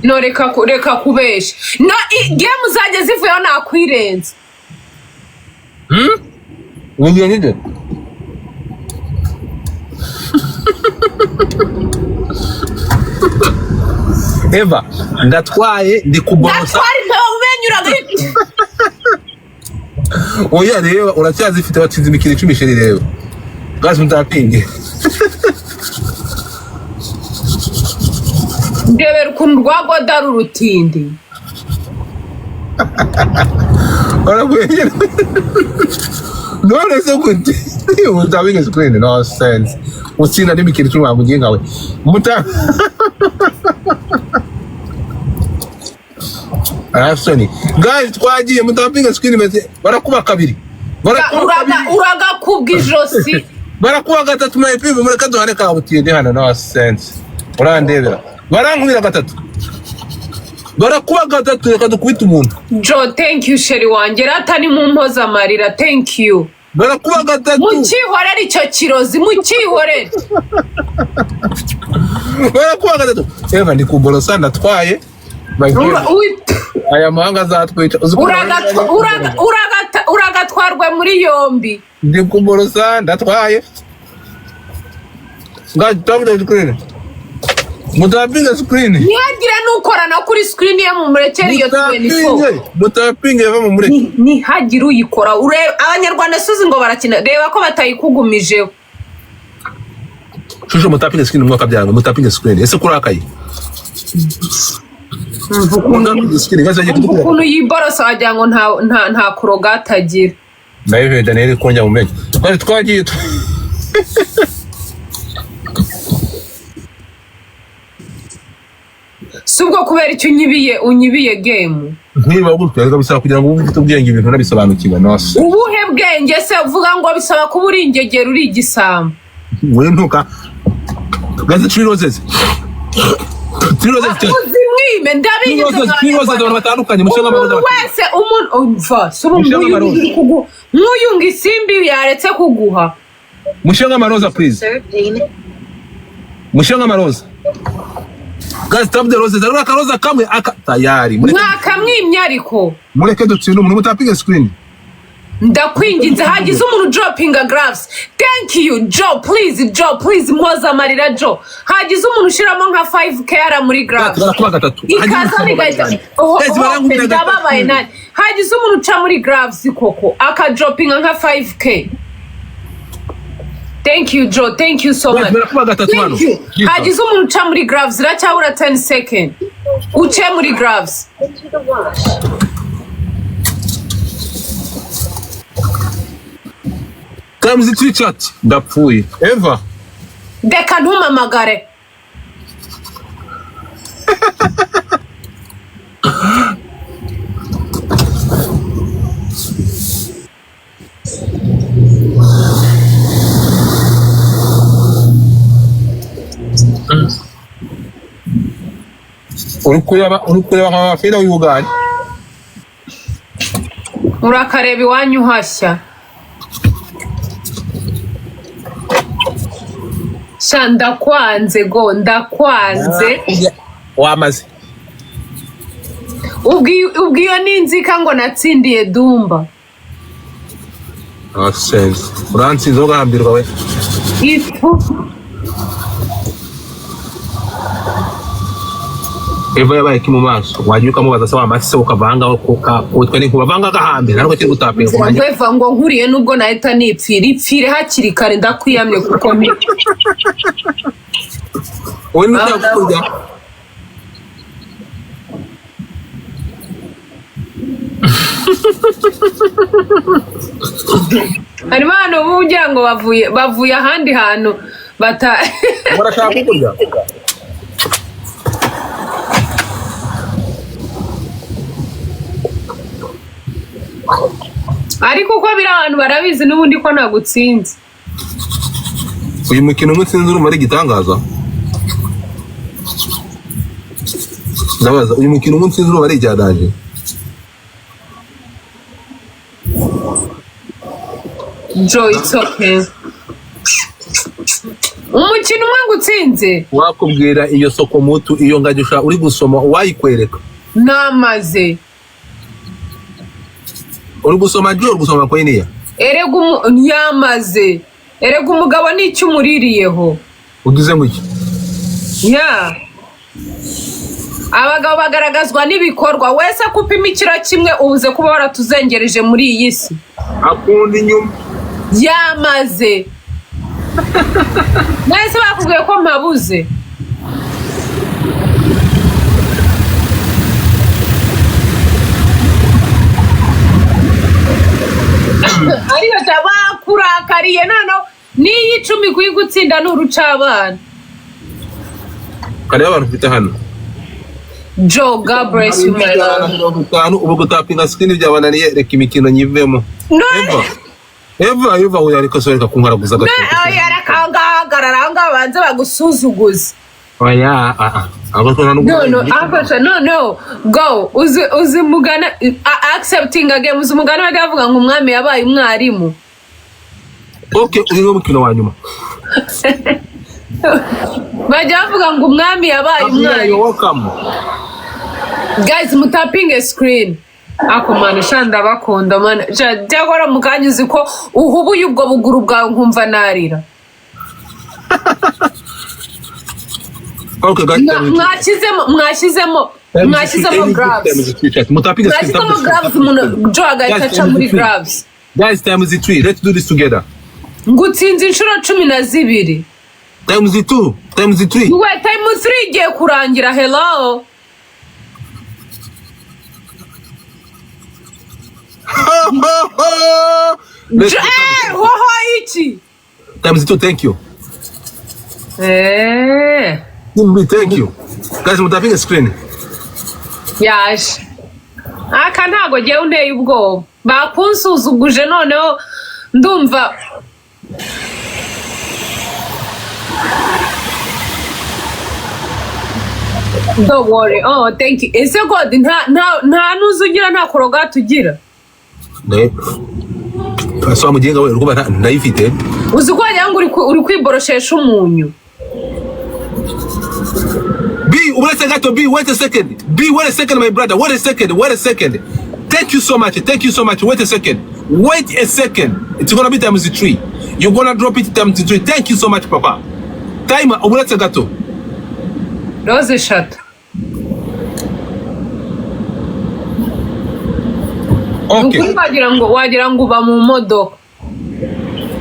No, reka kubesha. No, game zanjye zivuyeho nakwirenza. Ubigenje ute? Eva, ndatwaye, ndi kuborosa. Ndatwara imbeba umenyuraga. Oya, reba, uracyazifite, watsinze imikino 10, chérie. Reba, guys, mutapinge. Ndebera ukuntu rwagoda ari urutindi. Baragwengera none se gute? Mutapinge screen, no sense. Utsinda n'imikino 10, wamuginga we. Muta Arasoni. Guys, twagiye, mutapinge screen meze barakuba kabiri. Barakuba kabiri. Uragakubwa ijosi. Barakuba gatatu, my people, mureka duhane kabutinde hano, no sense. Urandebera. Barankubira gatatu. Barakuba gatatu, reka dukubite umuntu. Jo, thank you, chérie wanjye, rata ni mu mpoza amarira, thank you. Barakuba gatatu. Mukihorere icyo kirozi, mukihorere. Barakuba gatatu. Eva, ndi kuborosa, ndatwaye. Aya mahanga azatwica. Uzi ko Uragatwarwa muri yombi. Ndi kuborosa, ndatwaye. Guys, tap the screen. Mutapinge screen. Ntihagire n'ukora no kuri screen ye, mumurekere iyo 24. Mutapinge. Mutapinge va mumureke. Ntihagire uyikora. Urebe abanyarwanda suzi ngo barakina, reba ko batayikugumijeho. Shusho, mutapinge screen, mwaka byanga. Mutapinge screen. Ese kurakaye? Mutapinge screen. Guys, bagiye kudukura. Ukuntu yiborosa wagira ngo nta korogate agira. Nawe Daniel konjya mu menyo. Twari twagiye. Si ubwo kubera icyo unyibiye game? Nkiba gutya reka, bisaba kugira ngo ube ufite ubwenge, ibintu unabisobanukiwe, no se. Ubuhe bwenge se? Uvuga ngo bisaba kuba uri ingegera, uri igisambo. We ntuka. Guys, three roses. Three roses. Uzimwime, ndabingize. Three roses, three roses, abantu batandukanye, mushyiremo umuntu amaroza. wese, umuntu umva si ubu. Mushyiremo Nk'uyu amaroza. uri nk'uyu ngo isimbi yaretse kuguha. Mushyiremo amaroza, please. Mushyiremo amaroza. Guys, tap the roses. Ariko akaroza kamwe aka tayari. Mureke Mwakamwimye ariko. Mureke dutsinde umuntu, mutapinge screen. Ndakwinginze, hagize umuntu droppinga gloves. Thank you, Joe. Please, Joe, please, mpoza amarira, Joe. Hagize umuntu ushyiramo nka 5K ara muri gloves. Barakuba gatatu. Ikaza bigahita. Oh, Guys, oh, barankubita gatatu. ndababaye nani. Hagize umuntu uca muri gloves koko akadroppinga nka 5K. Thank you, Joe. Thank you so Guys, much. barakuba gatatu hano. Thank you. Jesus. Hagize umuntu uca muri gloves, iracyabura 10 second. Uce muri gloves. Into the wash. Times three chat. Ndapfuye. Eva. Reka ntumamagare. Uri kureba nka Fida w'Uganda. Urakareba iwanyu hashya. Sha, ndakwanze go, ndakwanze. Wamaze. Ubwo iyo ni inzika ngo natsindiye Dumba. Nonsense. Urantsinze ugahambirwa we. Ifu. Eva yabaye ki mu maso? Wagiye ukamubaza se wamase ukavanga kuka utwe n'inkuba vanga agahambira ntabwo kiri gutapinga wanjye. Eva ngo nkuriye nubwo nahita nipfira, ipfire hakiri kare, ndakwiyamye kuko mpi. Wowe nushaka kurya. Harimo abantu uba ugira ngo bavuye ahandi hantu bata. Barashaka kukurya. Ariko uko biri abantu barabizi n'ubundi ko nagutsinze. Uyu mukino umwe utsinze urumva ari igitangaza. Ndabaza, uyu mukino umwe utsinze urumva ari icyadanje. Joe, it's okay. Umukino umwe ngutsinze. Wakubwira iyo sokomutu iyo ngajya uri gusoma uwayikwereka. Namaze. Uri gusoma Joe, uri gusoma Koiniya. Erega yamaze. Erega umugabo nicyo umuririyeho. Ugize ngo iki? Ya. Abagabo bagaragazwa n'ibikorwa. Wese ko upima ikiro kimwe ubuze kuba waratuzengereje muri iyi si. Akunda inyuma. Yamaze. Mwese bakubwiye ko mpabuze. Ariko cya bakurakariye noneho n'iyi 10 kuyigutsinda ni urucabana. Kareba abantu ufite hano. Joe, God bless you, my love. 50 ubu gutapinga screen byabananiye, reka imikino nyivemo. None Eva, Eva uyu ariko so reka kunkaraguza gato. Ahagarara aho ngaho banze bagusuzuguze. Oya, ah ah. Abo ko nta No, no, afasha, no, no, go. Uzi mugana accepting again, uzi mugana bajya bavuga ngo umwami yabaye umwarimu. Okay, uyu ni umukino wa nyuma. Bajya bavuga ngo umwami yabaye umwarimu. You're welcome. Guys, mutapinge screen. Ako mana, sha ndabakunda mana. Sha cyakora mu kanya uzi ko uhubuye ubwo buguru bwawe nkumva narira. Okay, guys. Mwashyizemo gloves. Mutapinge screen. Mwashyizemo gloves umuntu Joe agahita aca muri gloves. Guys, times 3. Let's do this together. Ngutsinze inshuro 12. Times 2, times 3. We times 3 igiye kurangira. Hello. Ho ho iki? Times 2, thank you. Thank you. Guys, mutapinge screen. Yaje. Aka ntago ngewe unteye ubwoba. Bakunsuzuguje noneho ndumva. Don't worry. Oh, thank you. Ese God nta nuzu ugira, nta korogate ugira. So mugenga we urwo ndayifite. Uzi ko wagira ngo uri kwiboroshesha umunyu. B, wait a gato, B, wait a second. B, wait a second, my brother. Wait a second. Wait a second. Thank you so much. Thank you so much. Wait a second. Wait a second, it's gonna be times three. You're gonna drop it times three. Thank you so much, papa. Timer, uretse gato. Rose eshatu. Okay. Ukuri wagira ngo uba mu modoka.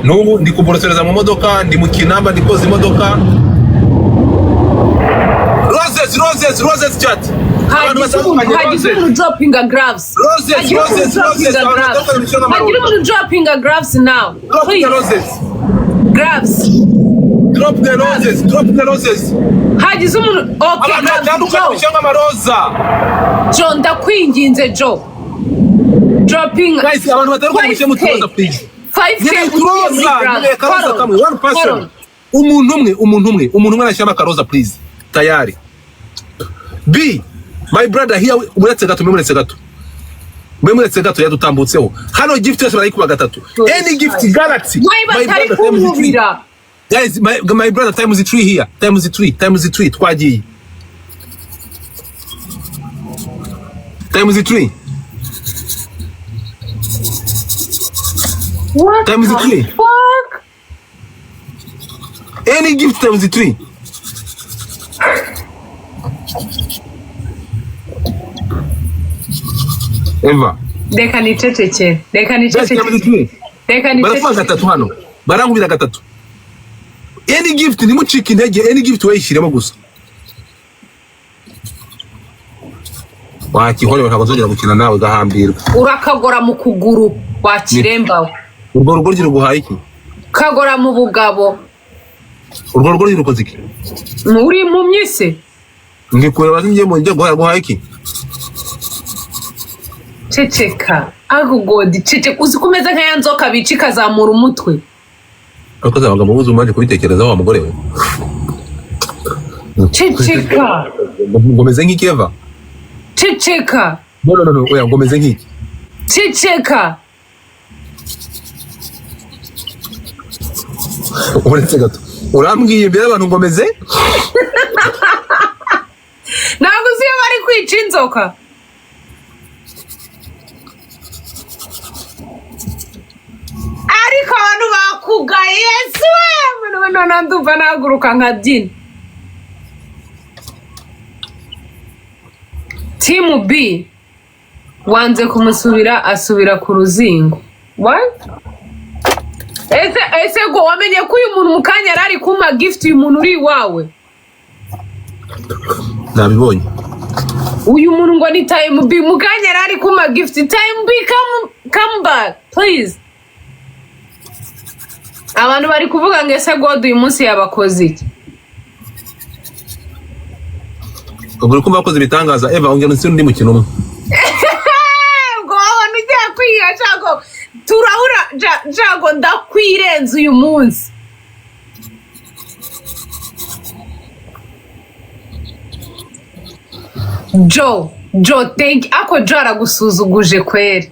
N'ubu ndi kuborosereza mu modoka, ndi mu kinamba, ndi koza imodoka. Roses, roses, roses, chat. Abantu Hagize umuntu batandukanye, hagize roses. umuntu droppinga gloves. Roses, Hagira umuntu roses, roses. droppinga Abantu gloves. batandukanye bishyura Hagira amaroza. umuntu droppinga gloves now. Drop the Please. roses. Gloves. Drop the roses, drop the roses. Hagize umuntu, okay, Abantu gloves. batandukanye Joe. bishyura amaroza. Joe, ndakwinginze, Joe. Dropping. Guys, abantu batandukanye mushyire mu turoza, please. 5K. Nkeneye uturoza, nkeneye akaroza kamwe, one person. Umuntu umwe, umuntu umwe, umuntu umwe arashyiramo akaroza, please. Tayari. B, my brother here, uretse gato, muretse gato. Mwe muretse gato, yadutambutseho. Hano gift yose barayikuba gatatu. Any gift, Galaxy. Why My batari brother, times three. kunkubira? Guys, my brother, times three here. Times three, times three, twagiye. Times three. What Times the three. fuck? Any gift times three. Eva. Reka nicecekere. Reka Guys, times nicecekere. three. Reka Barakuba nicecekere. gatatu hano. Barankubira gatatu. Any gift, ntimucike intege, any gift wayishyiremo gusa. Wakihorewe, ntabwo nzongera gukina nawe, gahambirwa. Urakagora mu kuguru wakirembawe. Urwo rugo ruguhaye iki? Kagora mu bugabo. Urwo rugo rukoze iki? Uri impumyi se? Ndi kureba ngiye mu njye guhaye iki? Ceceka. Agugodi ceceka. Uzi ko umeze nka ya nzoka bica ikazamura umutwe. Ariko zabaga mu buzima, umaze kubitekerezaho, wa mugore we. Ceceka. Ngo meze nk'iki, Eva? Ceceka. No, no, no, no, oya, ngo meze nk'iki? Ceceka. Uretse gato. Urambwiye imbere y'abantu ngo meze? Ntabwo uzi iyo bari kwica inzoka. Ariko abantu bakugaye, Yesu we! None ndumva nahaguruka nkabyina. Team B wanze kumusubira, asubira ku ruzingo. What? Ese ngo wamenye ko uyu muntu mu kanya yari ari kumpa gift, uyu muntu uri iwawe? Nabibonye. Uyu muntu ngo ni Time B, mu kanya yari ari kumpa gift. Time B, come back, please. Abantu bari kuvuga ngo ese God uyu munsi yabakoze iki? Ubwo uri kumva bakoze ibitangaza, Eva, ongera unsinde undi mukino umwe. Ubwo wabona ugiye kwiga, Jago, turahura. Jago, ndakwirenza uyu munsi. Joe, Joe, thank you. Ako Joe aragusuzuguje kweri.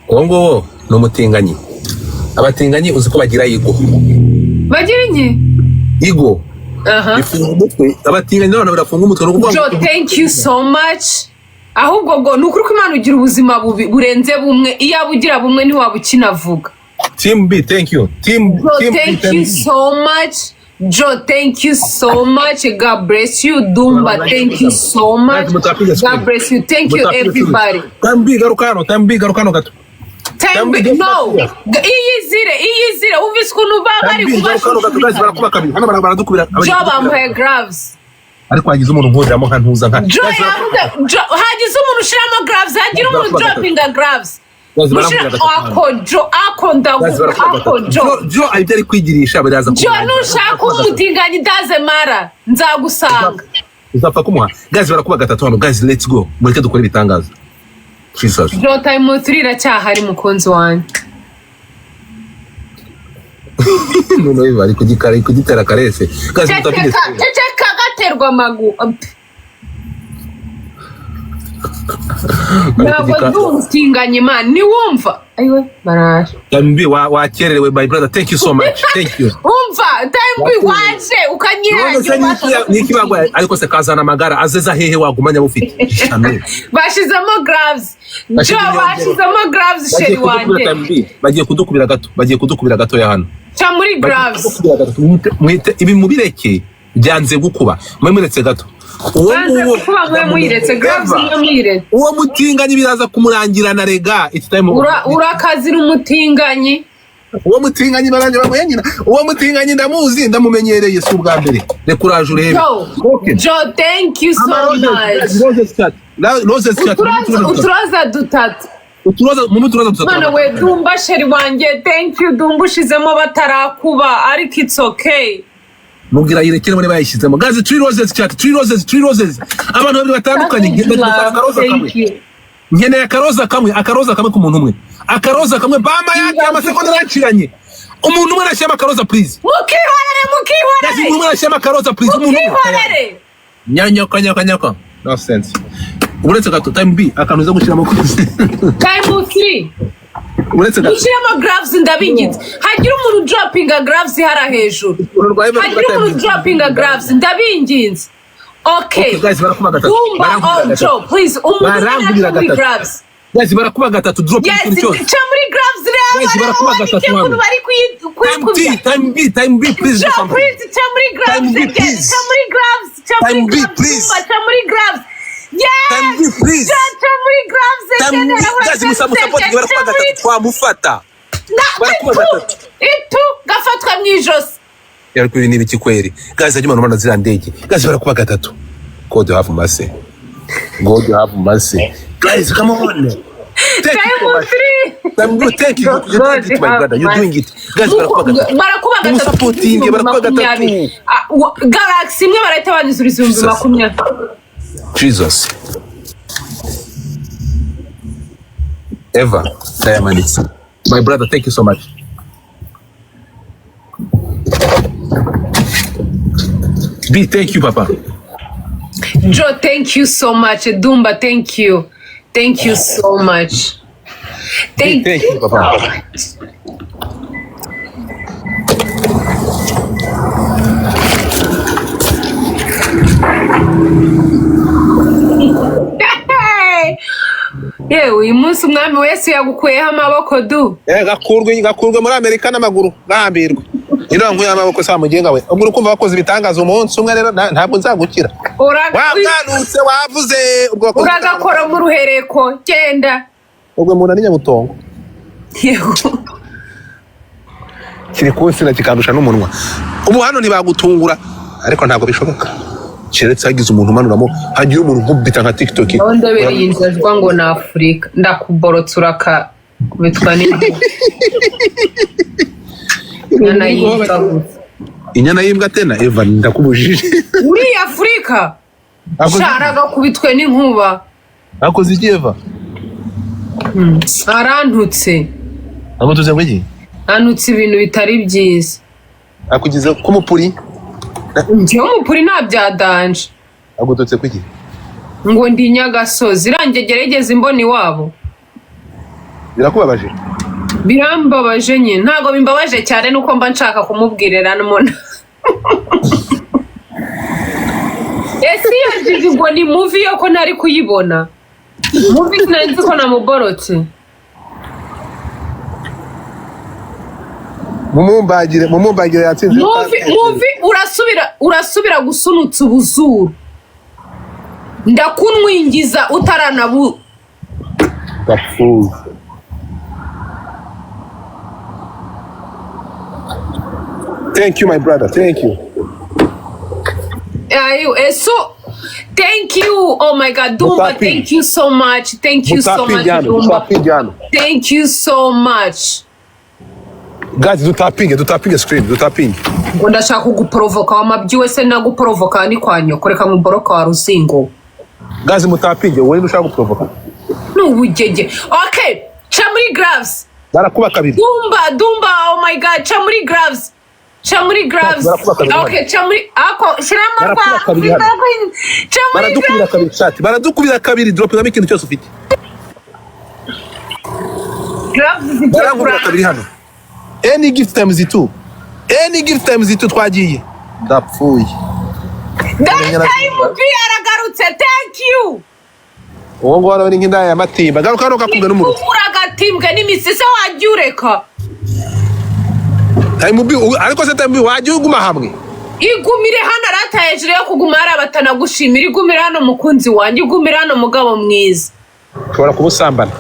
Uwo nguwo ni umutinganyi. Abatinganyi uzi ko bagira ego. Bagira inki? Ego. Aha. Bifunga umutwe. Abatinganyi n'abantu birafunga umutwe. Ni ukuvuga Joe, ngo thank you so much. Ahubwo ngo ni ukuri ko Imana ugira ubuzima bubi burenze bumwe. Iyo aba ugira bumwe ntiwaba ukinavuga. Team B, thank you. Team Joe, Team B, thank Team you B. so much. Joe, thank you so much. God bless you. Dumba, thank you so much. God bless you. Thank you, everybody. Team B, garuka hano. Team B, garuka hano gato. Time B, no. Iyizire, iyizire. Wumvise ukuntu baba bari Team B, garuka hano gato. Guys, barakuba kabiri. Hano baradukubira. Joe bamuhaye gloves. Ariko hagize umuntu nkuriramo nka ntuza nka. Joe yavuze, Joe, hagize umuntu ushiramo gloves, hagira umuntu Barakuba droppinga gloves. Guys, Mushira barakuba gatatu. ako Joe, ako ndagu, Guys, barakuba ako gatatu. Joe. Joe, ibyo ari kwigirisha biraza Joe, kumurangira. nushaka umutinganyi doesn't matter. Nzagusanga. Uzapfa kumuha. Guys, barakuba gatatu hano. Guys, let's go. Mureke dukore ibitangaza. Jesus. Joe, time 3 iracyahari, mukunzi wanjye. None bari kugikara, kugitera karese. Guys, mutapige. Ceceka, ceceka, gaterwa amagu. Ntabwo ndi umutinganyi, man, niwumva ayiwe baraje. MB, wakererewe, my brother, thank you so much, thank you. Umva, Time B, waje None se ukanyirangira. niki bagwaye? Ariko se kazana amagara azeza hehe wagumanya bufite shame? Bashizemo gloves. Jo, bashyizemo gloves, Bagiye chéri kudukubira wanjye. time B. Bagiye kudukubira gato, bagiye kudukubira gatoya hano. Ca muri Bagiye gloves. kudukubira gato. Mwite ibi mubireke, byanze gukuba, mwe muretse gato uwo Banze nguwo. kuba mwe muyiretse gloves. Eva, Mwe muyiretse. Uwo mutinganyi biraza kumurangirana rega, it's time. Urakazira umutinganyi. Uwo mutinganyi baranje bamuye nyina. Uwo mutinganyi ndamuzi, ndamumenyereye, si ubwa mbere. Reka uraje urebe. Jo. Okay. Jo, thank you so much. Roses chat, roses chat. Uturoza dutatu. Uturoza mu turoza dutatu. Mwana we, Dumba, chéri wanjye, thank you. Dumba, ushizemo batarakuba, ariko it's okay. Mubwira yirekere muri bayishyizemo. Guys, three roses chat, three roses, three roses. Abantu babiri batandukanye. Ndashaka akaroza kamwe. Thank you. Nkeneye akaroza kamwe, akaroza kamwe ku muntu umwe, akaroza kamwe. Bama yake amasegonda araciranye. Umuntu umwe arashyiramo akaroza, please. Mukihorere. Guys, umuntu Mukihorere. umwe arashyiramo akaroza, please, umuntu umwe. Mukihorere. Nyanyoko nyoko nyoko, no sense. Uretse gato, time B, akantu uza gushyiramo. Time three. Uretse gato. Ushyiremo gloves, ndabinginze. Hagira umuntu droppinga gloves hara hejuru. Ururwaye. Hagira umuntu droppinga gloves, ndabinginze. Okay. Okay, guys, barakuba gatatu. Dumba. Barankubira Oh. gatatu. Joe, please, umuntu Barankubira muri gatatu. gloves. Guys, barakuba gatatu, drop Yes. ikintu cyose. Ca muri gloves, reba. Guys, Reba. barakuba Wandike gatatu ukuntu hano. bari Time T. kuyikubya. Time B, time B, please do Joe, something. please, ca muri gloves Time B, again. please. Ca muri gloves, ca muri Time B, gloves. please. Dumba, ca muri gloves. Yes. Time B, please. Ca muri gloves Time again. B. Harabura Guys, 10 musa support. seconds. Barakuba Ca muri gatatu, twamufata. Barakuba itu gatatu. Itu gafatwa mu ijosi. Yariko ibi ni ibiki kweri? Guys, ajya umuntu ziriya ndege. Guys, barakuba gatatu. God have mercy, God have mercy. Guys, come on. Thank you so Time much. three. Time B, thank you. You're doing it, my brother, you're doing it. Guys, barakuba gatatu. Barakuba gatatu. Musapotinge, barakuba gatatu. 20,000. Ah, galaxy imwe barahita banyuzuriza ibihumbi Jesus. 20. Jesus. Eva ndayamanitse. My brother, thank you so much. B, thank you, papa. Joe, thank you so much. Dumba, thank you, thank you so much. B, Thank thank you you, papa. So much. Hey! Yewe, uyu munsi umwami wese yagukuyeho amaboko du. Eh, gakurwe, gakurwe muri Amerika n'amaguru, gahambirwe. Ino nkuye amaboko sa mugenga we. Ubwo urukumva bakoze ibitangaza umunsi umwe rero ntabwo nzagukira. Wabwanutse wavuze ubwo wakoze. Uragakora mu ruhereko, genda. Ubwo umuntu ari nyabutongo. Yewe. Kiri kunsina kikandusha n'umunwa. Ubu hano ntibagutungura, ariko ntabwo bishoboka. Keretse hagize umuntu umanuramo, hagira umuntu nkubita nka TikTok. Aho ndabereye injajwa ngo ni Afurika, ndakuborotse, urakakubitwa n'inkuba. Inyana y'imbwa gusa. Inyana y'imbwa tena, Eva, ndakubujije. Uriya Afurika Akoze sha aragakubitwe n'inkuba. Akoze iki, Eva? Arantutse. Amutuze ngo iki? Antutse ibintu bitari byiza. Akugize k'umupuri? Njyewe umupuri nta bya danger. Agututse kuki? Ngo ndi nyagasozi irangiye, gerageza imboni iwabo. Birakubabaje? Birambabaje nyine, ntabwo bimbabaje cyane, nuko mba nshaka kumubwirira n'umuntu. Ese iyo jiji ngo ni movie yo ko ntari kuyibona? Movie sinari nzi ko namuborotse. Mumumbagire, mumumbagire, yatsinze. Movie, movie, urasubira gusunutsa ubuzuru, ndakunwingiza utaranabu. Gapfuye. Thank you, my brother, thank you. Ayo, so thank you. Oh my God, Dumba, Mutapi. thank you so much. Thank you so much, Mutapinge hano. Dumba. Dutapinge hano. Thank you so much. Guys, dutapinge, dutapinge screen, dutapinge. Ngo ndashaka kuguporovoka, wamabyi wese naguporovoka ni kwa nyoko, reka nkuboroka wa ruzingo. Guys, mutapinge. Wowe ushaka guprovoka. Ni ubugege. Okay, ca muri gloves. Barakuba kabiri. Dumba, Dumba, oh my God, ca muri gloves. Ca muri gloves. Barakuba kabiri hano. Okay, ca muri ako shiramo rwa. Barakuba kabiri hano. Ca muri Baradukubira gloves. kabiri, chat. Baradukubira kabiri, dropingamo ikintu cyose ufite. Gloves zigiye Barankubira kuranga. kabiri hano. Any gift times two, any gift times two, twagiye, ndapfuye. That time B aragarutse. Thank you. Uwo nguwo arabona nk'indaya ya matimba. Garuka hano gakubwe n'umuruho. Ugura agatimbwe n'imisisi wajya ureka. Time B, ariko se Time B, wajya uguma hamwe? Igumire hano, arata hejuru yo kuguma hari abatanagushimira. Igumire hano, mukunzi wanjye, igumire hano, mugabo mwiza. Ushobora kuba usambana.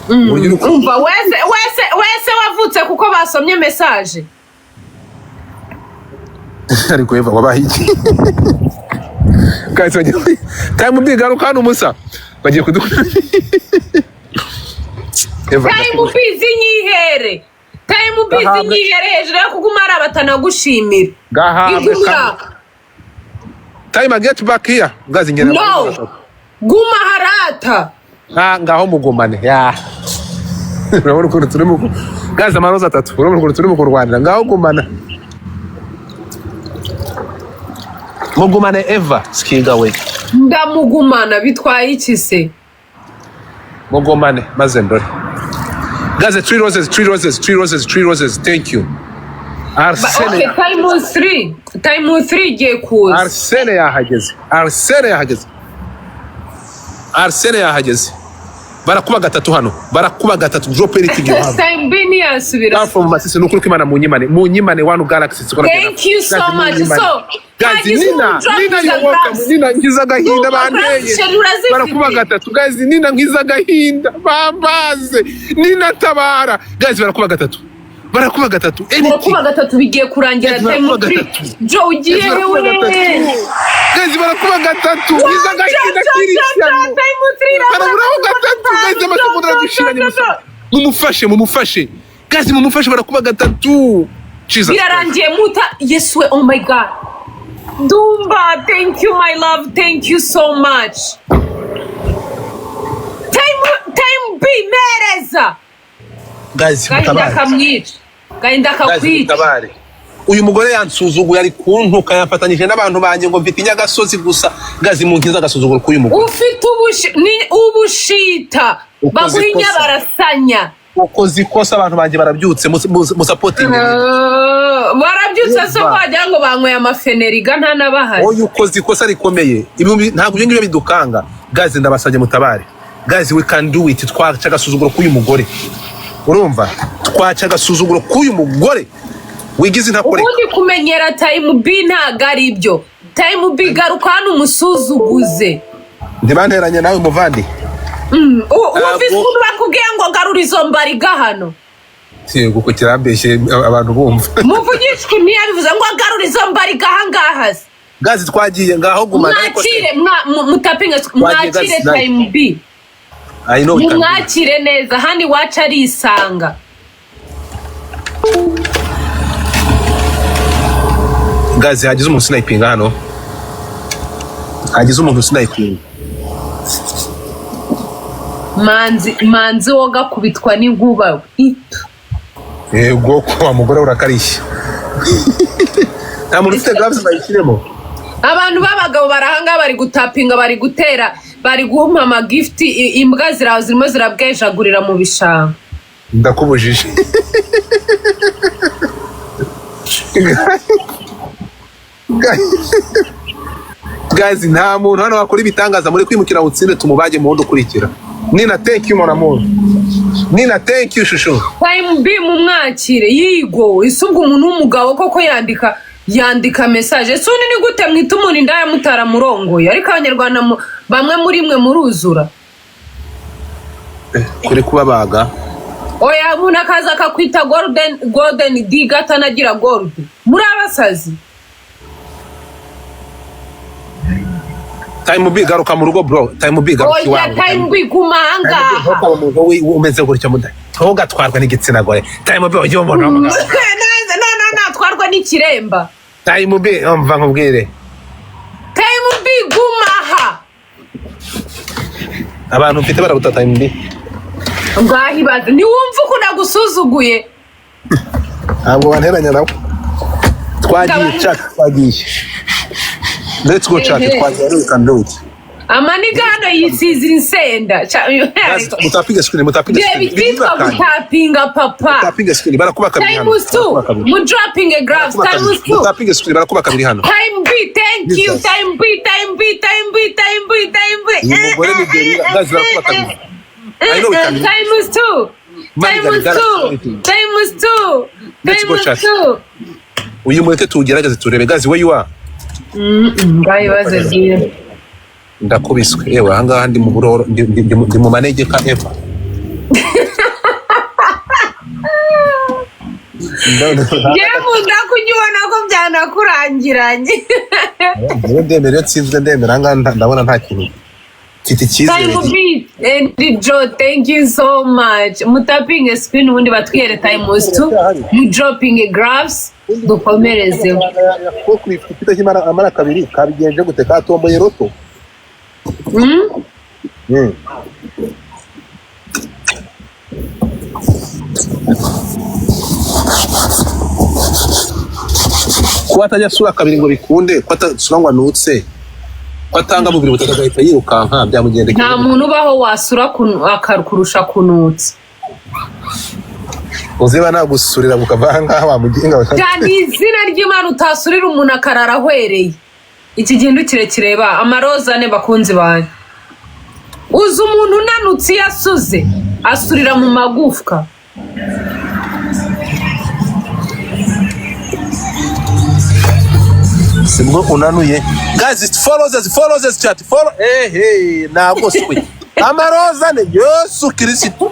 Uburyo uri Umva, wese wese wese wavutse kuko basomye message. Ariko Eva, wabaye iki? Guys, bagiye. Time B, garuka hano umusa. Bagiye kudukura. Eva, Time B, zinyihere. Time B, Gahabwe. zinyihere hejuru yo kuguma hari abatanagushimira. Gahabwe. Igumira. Time, get back here. Guys, ngera. No, guma harata. Ah, ngaho mugumane. Ya. Urabona ukuntu turi mu, guys, amaroza atatu. Urabona ukuntu turi mu kurwanira. Ngaho gumana. Mugumane Eva, sikiga we. Ndamugumana bitwaye iki se? Mugumane maze ndore. Guys, three roses, three roses, three roses, three roses. Thank you. Arsene. Okay, time 3, time 3 igiye kuza. Arsene yahageze. Arsene yahageze. Arsene yahageze. Barakuba gatatu hano. Barakuba gatatu. Drop anything you have. Time B ntiyasubira. From Masisi, nukuri kw'Imana munyimane. Munyimane one galaxy. It's gonna be Thank enough. you so Guys, much. munyimane. So, Guys, hagize Nina, umuntu drop Nina, the you're welcome. gloves. Nina, nkiza agahinda Ndumva banteye. gloves, Sheri, urazifite. Barakuba gatatu. Guys, Nina, nkiza agahinda. Bambaze. Nina, tabara. Guys, barakuba gatatu. Barakuba gatatu. Anything. Barakuba gatatu, bigiye kurangira. Guys, Time barakuba 3. gatatu. Jo, ugiye Guys, barakuba hewe? gatatu. Guys, barakuba gatatu. Nkiza agahinda k'iri shyano. Time 3. Baraburaho gatatu. Guys, amasegonda aradushiranye musa. Mumufashe, mumufashe. Guys, mumufashe, barakuba gatatu. Jesus Christ. Birarangiye muta. Yesu we, oh my God. Dumba, thank you, my love, thank you so much. Time B, mereza. Guys, Gahinda mutabare. kamwica, gahinda Guys, kakwica. mutabare. Uyu mugore yansuzuguye, ari kuntuka, yamfatanyije n'abantu banjye ngo mfite inyagasozi gusa. Guys, munkize agasuzuguro k'uyu mugore. Ufite ubushita. Ukoze Baguha ikosa. inyabarasanya. Ukoze ikosa, abantu banjye barabyutse, musapotinge. Barabyutse se? Umva. Wagira ngo banyweye amafeneriga nta n'abahari. Oya, ukoze ikosa rikomeye. Ntabwo ibyo ngibyo bidukanga. Guys, ndabasabye mutabare. Guys, we can do it. Twaca agasuzuguro k'uyu mugore. Urumva, twaca agasuzuguro k'uyu mugore wigize intakoreka. Ubundi kumenyera Time B ntabwo ari byo. Time B, garuka hano umusuzuguze. Ntibanteranye nawe, muvandi. Wumvise ukuntu bakubwiye ngo garura izo mbariga hano? Yego, ko kirambeshye abantu bumva. Muvugishwe ntiyabivuze ngo garura izo mbariga ahangaha se? Guys, twagiye, ngaho gumana, ariko se- Mwakire, mutapinge, mwakire. Guys, Time B. I know we can do it. Mumwakire neza, hano iwacu arisanga. Guys, hagize umuntu sinayipinga hano. Hagize umuntu sinayipinga. Manzi, Manzi, wo gakubitwa n'inkuba itu. Yego ko wa mugore urakarishye. Nta muntu ufite gloves bayishyiremo. Abantu b'abagabo barahanga, bari gutapinga, bari gutera, bari guhuma amagifuti. Imbwa ziraho zirimo zirabwejagurira mu bishanga. Ndakubujije. Guys, nta muntu hano wakora ibitangaza muri kwimukira utsinde tumubage mu wundi ukurikira. Nina, thank you, mon amour. Nina, thank you, shushu. Time B, mumwakire yigo. Ese ubwo umuntu w'umugabo koko yandika message? Ese undi ni gute mwita umuntu indaya mutaramurongoye? Ariko Abanyarwanda bamwe muri mwe muruzura. Kuri kubabaga. Oya, umuntu akaza akakwita golden digger atanagira gold, muri abasazi. Time B, garuka mu rugo, bro. Time B, garuka Oya. iwawe. Time B, guma ahangaha. Ntukaba umuntu umeze gutya muda. Ntugatwarwe n'igitsina gore. Time B, ujye ubona w'umugabo. No, natwarwa n'ikiremba. Time B, umva nkubwire. Time B, guma aha. Abantu mfite barabuta Time B. Ngaho ibaze, ntiwumva ukuntu agusuzuguye? Ntabwo wanteranya nawe. Twagiye, chat, twagiye. Let's go, chat, Ehe. twagiye, we can do it. Amaniga hano yisize insenda. Guys, mutapinge screen, mutapinge Reba screen. icyitwa gutapinga, papa. Mutapinge screen, barakuba kabiri hano. Times two. Barakuba kabiri. Mu dropping a gloves. Barakuba Times kabiri. two. Mutapinge screen, barakuba kabiri hano. Time B, thank you. Jesus. Time B, time B, time B, time B, time B. Uyu mugore ni gorilla. Guys, barakuba kabiri. I know we can. Times two. Money Times got two. anything. Times two. Let's go, Times chat. two. Uyu mureke tuwugerageze turebe. Guys, where you are? Ngaho ibibazo byiza. Ndakubiswe. Yewe, ahangaha ndi mu buroro, ndi mu manegeka, Eva. Njyewe nkunda kujya ubona ko byanakurangiranye. Njyewe ndemera iyo nsinzwe, ndemera. Ahangaha ndabona nta kintu mfite icyizere. Time B and Joe, thank you so much. Mutapinge screen, ubundi batwiyere times two. Mu dropping gloves, dukomerezeho. Forklift ifite amara kabiri kabigenje gute? Katomboye roto? Kuba atajya asura kabiri ngo bikunde, ko atasura ngo anutse, ko atanga bubiri butatu agahita yirukanka, byamugendekeye Nta gute? muntu ubaho wasura akarusha kunutsa. Uziba nagusurira bukava ahangaha wamugenga. Cyane, izina ry'Imana, utasurira umuntu akarara ahwereye. Iki gintu kirekire ba amaroza ane, bakunzi banjye. Uzi umuntu unanutse iyo asuze asurira mu magufwa? Sibwo unanuye. Guys, it's four roses, four roses, chat, four. Hey, hey, nagoswe amaroza ne. Yesu Kirisitu,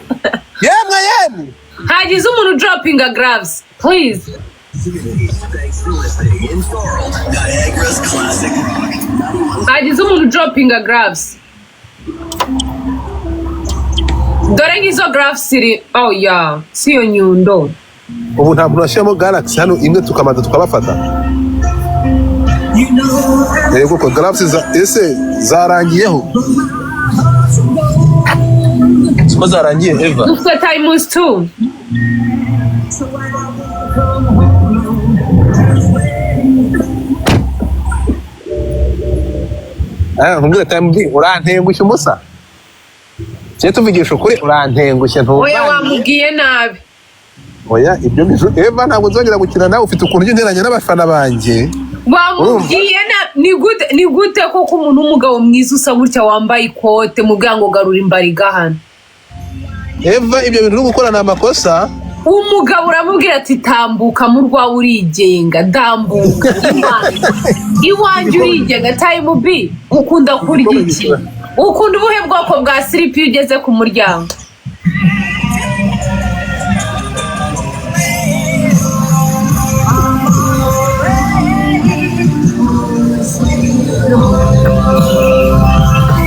yemwe yemwe. Hagize umuntu droppinga gloves, please. Hagize umuntu droppinga gloves. Dore ngizo gloves iri. Oh yeah, si iyo nyundo. Ubu nta muntu washyiramo galaxy hano imwe, tukabanza tukabafata? Yego, ko galaxy za ese zarangiyeho? Siko zarangiye, Eva? Dufite times two. Ah, nkubwire, time B, urantengushye umusa. Cye tuvugisha ukuri, urantengushye. Oya. Ntubanye. Wamubwiye nabi. Oya, ibyo bintu, Eva, ntabwo nzongera gukina nawe. Ufite ukuntu ujya unteranya n'abafana banjye. Wamubwiye nabi. Ni gute, ni gute koko umuntu w'umugabo mwiza usa gutya, wambaye ikote, mubwira ngo garura imbariga hano? Eva, ibyo bintu uri gukora ni amakosa. Umugabo uramubwira ati: "Tambuka mu rwawe, urigenga, dambuka iwanjye, iwanjye urigenga." Time B, ukunda kurya iki? Ukunda ubuhe bwoko bwa siripi iyo ugeze ku muryango?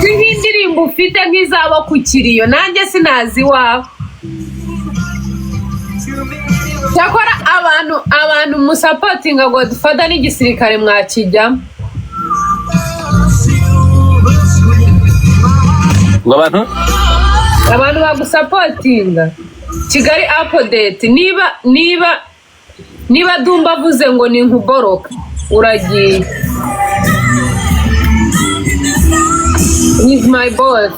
Si nk'indirimbo ufite nk'izaba ku kiriyo, nanjye sinazi iwawe. Cyakora abantu musupportinga Godfather n'igisirikare mwakijyamo. Ngo abantu? Abantu bagusupportinga, Kigali Update, niba Dumba avuze ngo ni nkuboroka, uragiye. He's my boss.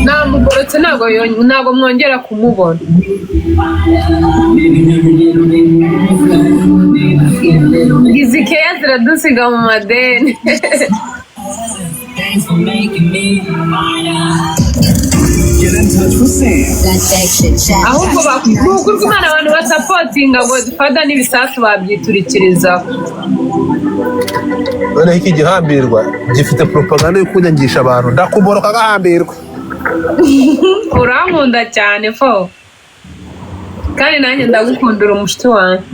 Namuborotse, ntabwo mwongera kumubona. Izi keya ziradusiga mu madeni. Thanks for making me Get in touch with Sam. Ahubwo ni ukuri kw'Imana, abantu basupportinga Godfather n'ibisasu babyiturikirizaho. Noneho iki gihambirwa gifite propaganda yo kunyangisha abantu, ndakuboroka agahambirwa. Urankunda cyane fo, kandi nanjye ndagukundira umushuti wanjye.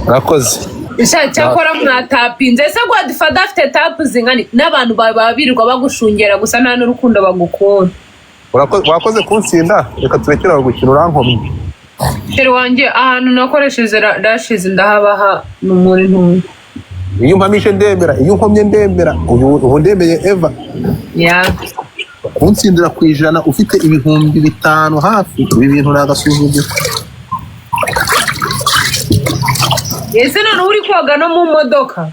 Murakoze. Sha, cyakora mwatapinze. Ese Godfather afite tap zingana n'abantu baba birirwa bagushungera gusa, nta n'urukundo bagukunda? Wakoze kunsinda, reka turekere aho gukina, urankomye. Chéri wanjye, ahantu nakoresheje rashizi ndahabaha ni muri ntumwe. Iyo umpamishe ndemera, iyo unkomye ndemera. Ubu ndemeye, Eva. Ya. Kunsindira ku 100 ufite 5000 hafi, ibi bintu ni agasuzuguro. Ese none uri koga no mu modoka?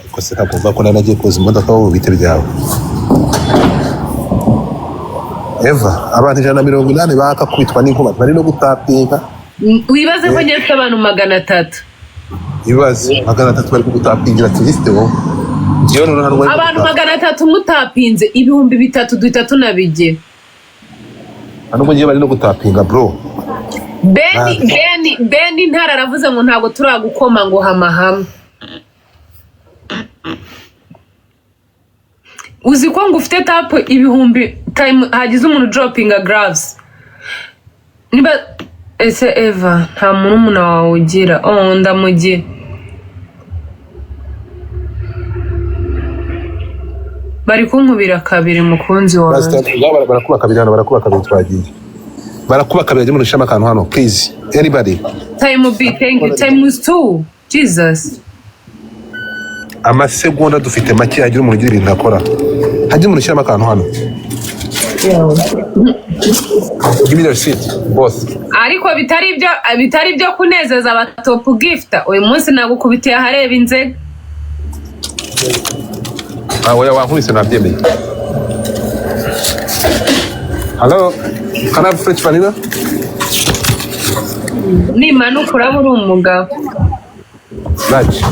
Ariko se ntabwo ko nari nagiye koza imodoka, wowe bite byawe? Eva, abantu 180 bakakubitwa n'inkuba bari no gutapinga. Wibaze ko njye mfite abantu 300. Ibibazo 300 bari kugutapingira turisite, wowe njyewe noneho ntabwo bari Abantu kugutapinga. 300 mutapinze 3000 duhita tunabigira. Nta nubwo ngiye, bari no gutapinga, bro. Beni, Beni, Beni Ntara aravuze ngo ntabwo turagukoma ngo hama hamwe. Uzi ko ngo ufite tap ibihumbi time hagize umuntu dropinga gloves. Niba ese Eva nta murumuna wawe ugira? Oh, ndamugira. Bari kunkubira kabiri, mukunzi wanjye. Barakuba kabiri hano, barakuba kabiri, twagiye, barakuba kabiri. Ajya umuntu akantu hano, please, anybody. Time B, thank you. Times two. Jesus. Amasegonda dufite make, hagira umuntu ugira ibintu akora, hagira umuntu ushyiramo akantu hano. Give me the receipt, boss. Ariko bitari ibyo kunezeza aba top gifter, uyu munsi nagukubitiye ahareba inzega. Ah, oya, wankubise nabyemeye. Hello, can I have French vanilla? Nimanuka uraba uri umugabo. Large.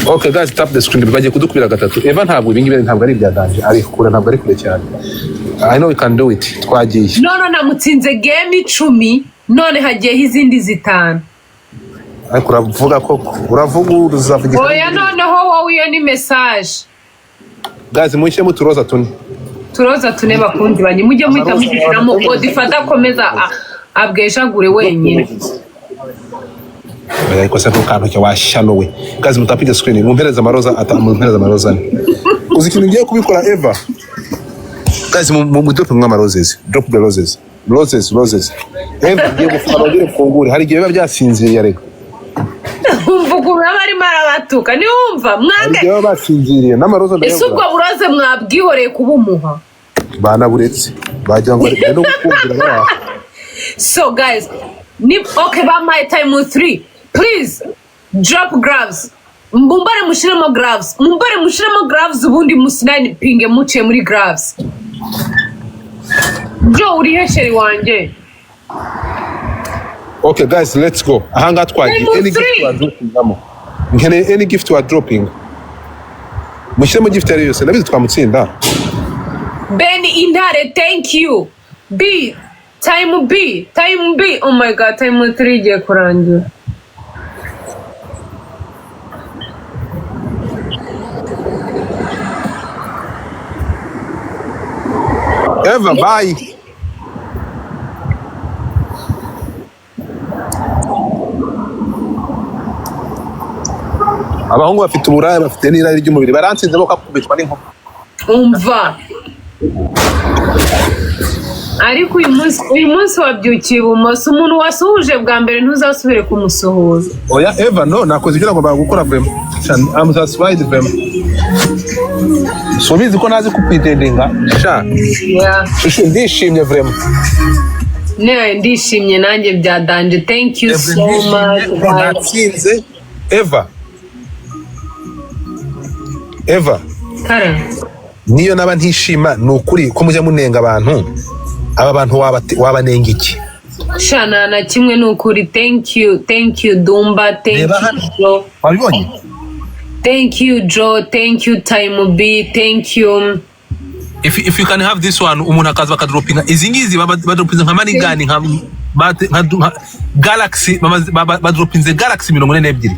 Okay guys, tap the screen. Bagiye kudukubira gatatu. Eva, ntabwo ibi ngibi ntabwo ari ibya danger, ari kure, ntabwo ari kure cyane. I know we can do it. Twagiye. None namutsinze game 10, none hagiyeho izindi 5. Ariko uravuga ko uravuga uzavuga. Oya, noneho wowe iyo ni message. Guys, mushyiremo uturoza tune. Turoza tune, bakunzi banjye, mujye muhita mushyiramo Godfather akomeza abwejagure wenyine. Oya, ariko se ntukantuke washyano we. Guys, mutapige screen, mumpereze amaroza ata, mumpereze amaroza ane. Uzi ikintu ngiye kubikora, Eva? Guys, mu drop mwa roses. Drop the roses. Roses, roses. Eva, ngiye gufunga bongere mfungure. Hari igihe biba byasinziriye ariko. Umva ukuntu aba arimo arabatuka, niwumva Hari mwange. igihe baba basinziriye n'amaroza Ese ubwo ndayabura. buroze mwabwihoreye kubumuha? Banaburetse. Bagira ngo bari no gukumvira bari aho. So guys, ni okay, bampaye time 3. Please drop gloves. Mumbare mushiremo gloves. Mumbare mushiremo gloves, ubundi musinayipinge muciye muri gloves. Joe, uri he, chéri wanjye? Okay guys, let's go. Ahangaha twagiye. Level Any gift three. we are dropping. Nkeneye any gift we are dropping. Mushyiremo gift ari yose, ndabizi twamutsinda. Ben Intare, thank you. B time B time B. Oh my God, time 3 igiye kurangira. Eva, bye. Abahungu bafite uburaya, bafite n'irari ry'umubiri, baransinze bo kakubitwa n'inkuba. Umva, ariko uyu munsi wabyukiye ibumoso. Umuntu wasuhuje bwa mbere ntuzasubire kumusuhuza. Oya Eva, no, nakoze ibyo nagombaga gukora, vraiment. I'm satisfied, vraiment. Subizi ko nazi kupretendinga sha. Yeah. Shushu, ndishimye vraiment. Ne, ndishimye nanjye bya danger. Thank you so much, guys. Natsinze Eva, Eva. Kara. Niyo naba ntishima, ni ukuri ko mujya munenga abantu, aba bantu wabanenga iki? Shana na kimwe, ni ukuri. Thank you, thank you Dumba, thank Reba you hano. Joe. Wabibonye? Thank you Joe, thank you Time B, thank you. If you can have this one, umuntu akaza bakadropinga izi ngizi, badropinze nka manigani nka galaxy, badropinze galaxy 42.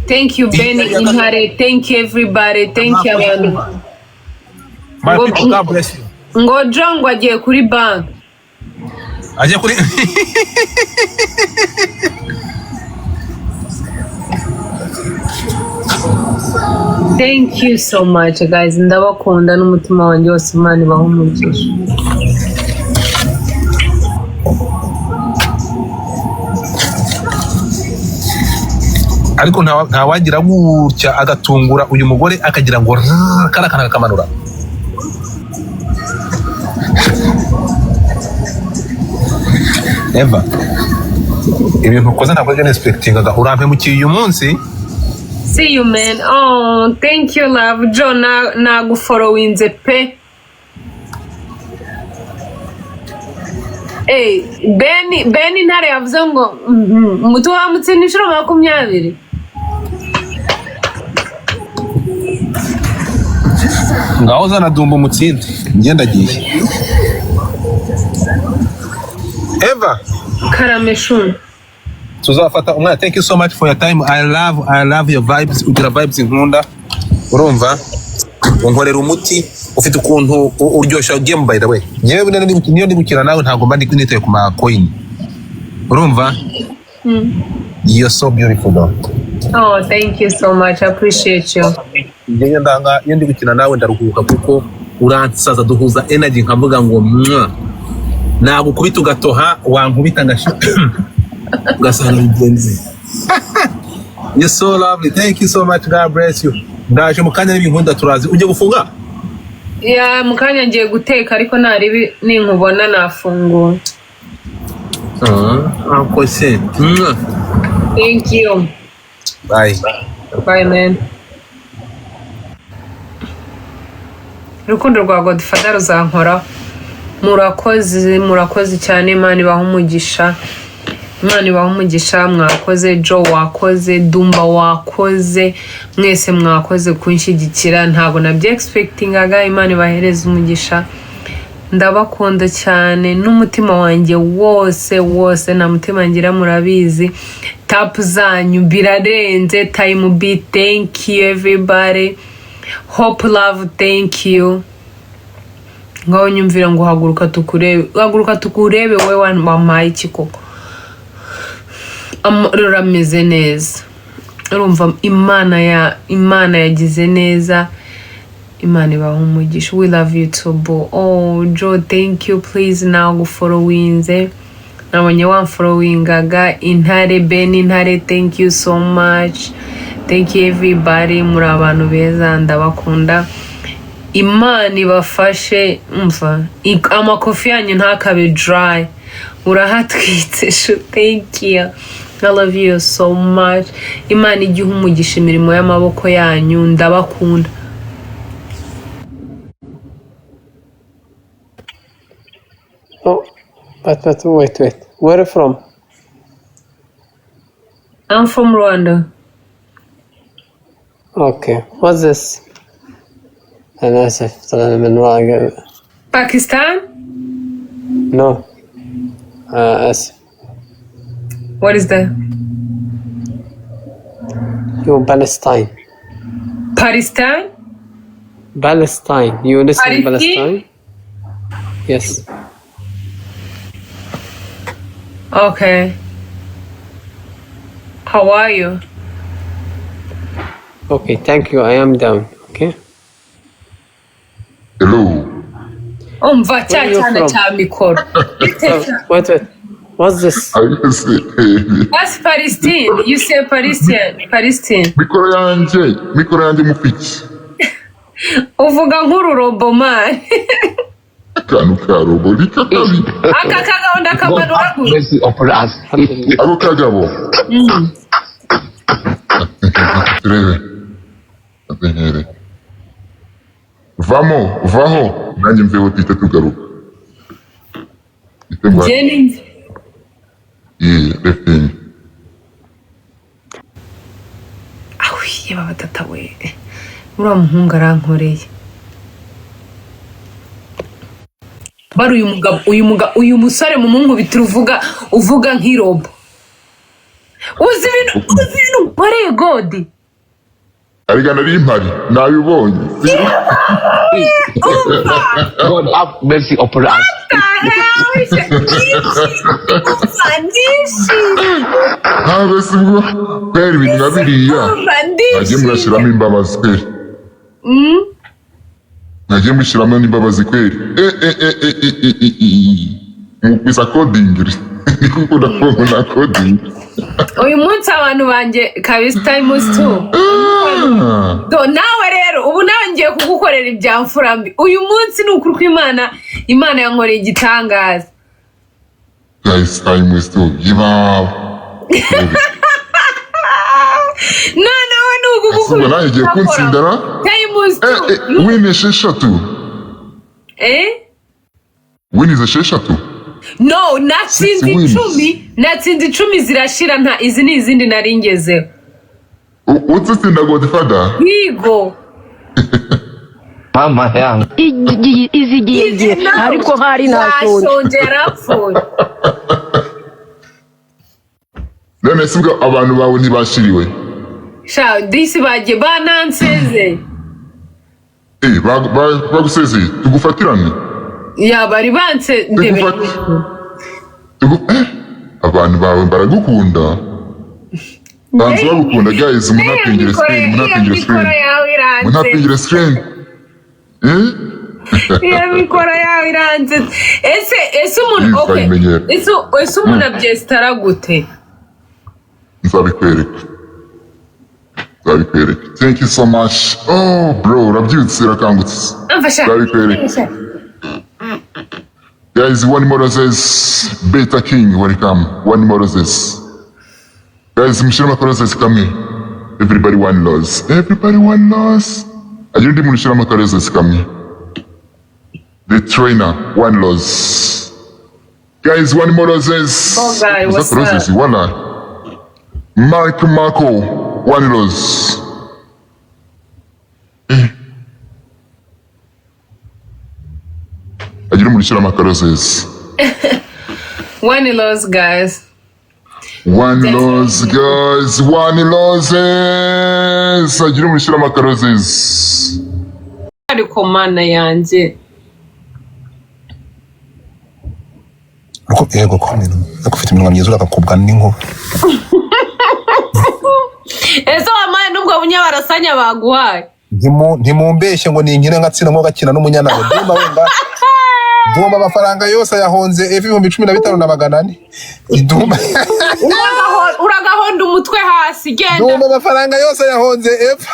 Thank you Ben Intare, thank you everybody, thank you abantu. My people, God bless you. Ngo Joe ngo agiye kuri banki. Ajya kuri Thank you so much guys, ndabakunda n'umutima wanjye wose. Imana ibahe umugisha. Ariko ntawagira gutya agatungura uyu mugore akagira ngo rrrr, kariya kantu akakamanura. Eva. Ibintu ukoze ntabwo aribyo nexpectingaga. Urampemukiye uyu munsi. See you, man. Oh, thank you, love. Joe, na nagufollowinze pe. Hey, Ben Intare yavuze ngo umuti wamutsinda inshuro 20. Ngaho zana Dumba umutsinde, njye ndagiye. Eva. Karame shumi. Tuzafata umwanya. Thank you so much for your time. I love your vibes. Ugira vibes nkunda, urumva unkorera umuti, ufite ukuntu uryoshya game. By the way, njyewe niyo ndi gukina nawe ntabwo mba ndi nitaye ku ma coin, urumva? You're so beautiful though. Oh, thank you so much. I appreciate you. Njyewe ndanga iyo ndi gukina nawe ndaruhuka kuko uransaza, duhuza energy, nkavuga ngo mwa nagukubita ugatoha, wankubita ngasha ugasanga bigenze. You're so lovely. Thank you so much. God bless you. Ndaje mu kanya n'ibinkunda turazi. Ujye gufunga? Ya, mu kanya ngiye guteka, ariko naribi ninkubona nafungura. Ah, akose. Mwah. Thank you. Bye. Bye, man. Urukundo rwa Godfather ruzankoraho. Murakoze, murakoze cyane. Imana ibahe umugisha, Imana ibahe umugisha. Mwakoze. Joe wakoze, Dumba wakoze, mwese mwakoze kunshyigikira. Ntabwo nabyo expectingaga. Imana ibahereze umugisha. Ndabakunda cyane n'umutima wanjye wose wose. Nta mutima ngira, murabizi. Tap zanyu birarenze. Time b, thank you everybody. Hope Love, thank you. Ngaho nyumvira ngo haguruka tukurebe, haguruka tukurebe. Wowe wampaye iki koko? Rurameze neza. Urumva Imana yagize neza. Imana ibaha umugisha. We love you too, boo. Oh, Joe, thank you. Please, nagufollowinze, nabonye wamfollowingaga. Intare Ben Intare, thank you so much. Thank you everybody. Muri abantu beza, ndabakunda. Imana ibafashe. Umva, amakofi yanyu ntakabe dry. Urahatwitse shu, thank you. I love you so much. Imana igihe umugisha imirimo y'amaboko yanyu. Ndabakunda. Oh, but wait, wait. Where from? I'm from Rwanda. Okay. What's this? أنا آسف، طلعنا من وراء. Pakistan. No. آسف. What is that? You Palestine. Pakistan. Palestine. You listen Palestine? Palestine? Yes. Okay, how are you? Okay, thank you. I am down. Okay. Hello. Umva cya Where you cyana from? cya mikoro. Wait, wait. What's this? Ariko se That's Palestine. You say Palestine. Palestine. Mikoro yanjye mufiki. Uvuga nk'ururobo man. Akantu ka robo ni kakabi. Aka kagabo ndakamanura gutya. Mercy upon us. Ako kagabo. Turebe. Atenyere. Vamo, vaho. Nanjye mveho tuhite tugaruka. Ite ngwa. Njye ni Yeah, lifting. Awi, baba tata we. Uriya muhungu arankoreye. Bari uyu mugabo, uyu mugabo, uyu musore mu munkubitiro uvuga nk'irobo. Uzi ibintu nkoreye God. Ariko nari mpari, nabibonye. Umva. God have mercy upon us. Umva, ndishimye. Ntabwo si bwo kwera ibintu nka biriya. Umva, Mwagiye ndishimye. murashyiramo imbabazi kweri. Mwagiye mushyiramo n'imbabazi kweri. Eh eh eh eh eh eh eh eh. Mukwiza coding. Ni kuko ndakubona coding. Uyu munsi abantu banjye kabisa times two. Ah. Do nawe rero ubu nawe ngiye kugukorera ibya mfura mbi. Uyu munsi ni ukuri kw'Imana, Imana yankoreye igitangaza. Guys, time is two. Give up. Noneho ni Ese ubwo nawe ugiye kuntsinda ra? Times Eh, eh, two. Win 6. Eh. Win 6. No, natsinze Six wins. 10, natsinze 10 zirashira, nta izi ni izindi nari ngezeho. Utsinda Godfather. Bigo. Mama yangu. Izigiye igihe ariko hari ntashonje. Ntashonje, yarapfuye. None se ubwo abantu bawe ntibashiriwe? Sha, disi bagiye bananseze. Eh, bagusezeye tugufatirane. Ya, bari banse ndebe. Tugufate. Eh, abantu bawe baragukunda. Banze bagukunda guys, munapingire screen, munapingire Mikoro screen. yawe iranze. Munapingire screen. Eh? Iyo mikoro yawe iranze. Ese umuntu Iyi okay. nzayimenyera. Ese umuntu abyesitara gute? Nzabikwereka. Nzabikwereka. Thank you so much. Oh, bro, urabyutse, urakangutse. Amfasha. Nzabikwereka. Guys, one more roses. Beta King, welcome. One more roses. Guys, mushyiremo akaroses kamwe. Everybody one rose. Everybody one rose. Agira undi muntu ushyiramo akaroses kamwe. The trainer, one rose. Guys, one more roses. Oh, guy, what's Is that roses? up? Wala. Mark Marco, one rose. Eh. Agira umuntu ushyiramo akaroses. One rose, guys. One rose, guys. One roses. Agira umuntu ushyiramo akaroses. Ariko Mana yanjye. Uko yego ko ariko ufite iminwa myiza, uragakubwa n'inkuba. Ese wamaye n'ubwo bunyabarasanya baguhaye? Ntimumbeshye ngo ninkine nkatsina nko gakina n'umunyana we. Dumba wenda. Dumba amafaranga yose ayahonze evi 15,400. Dumba. Uragahonda umutwe hasi, genda. Dumba amafaranga yose ayahonze eva.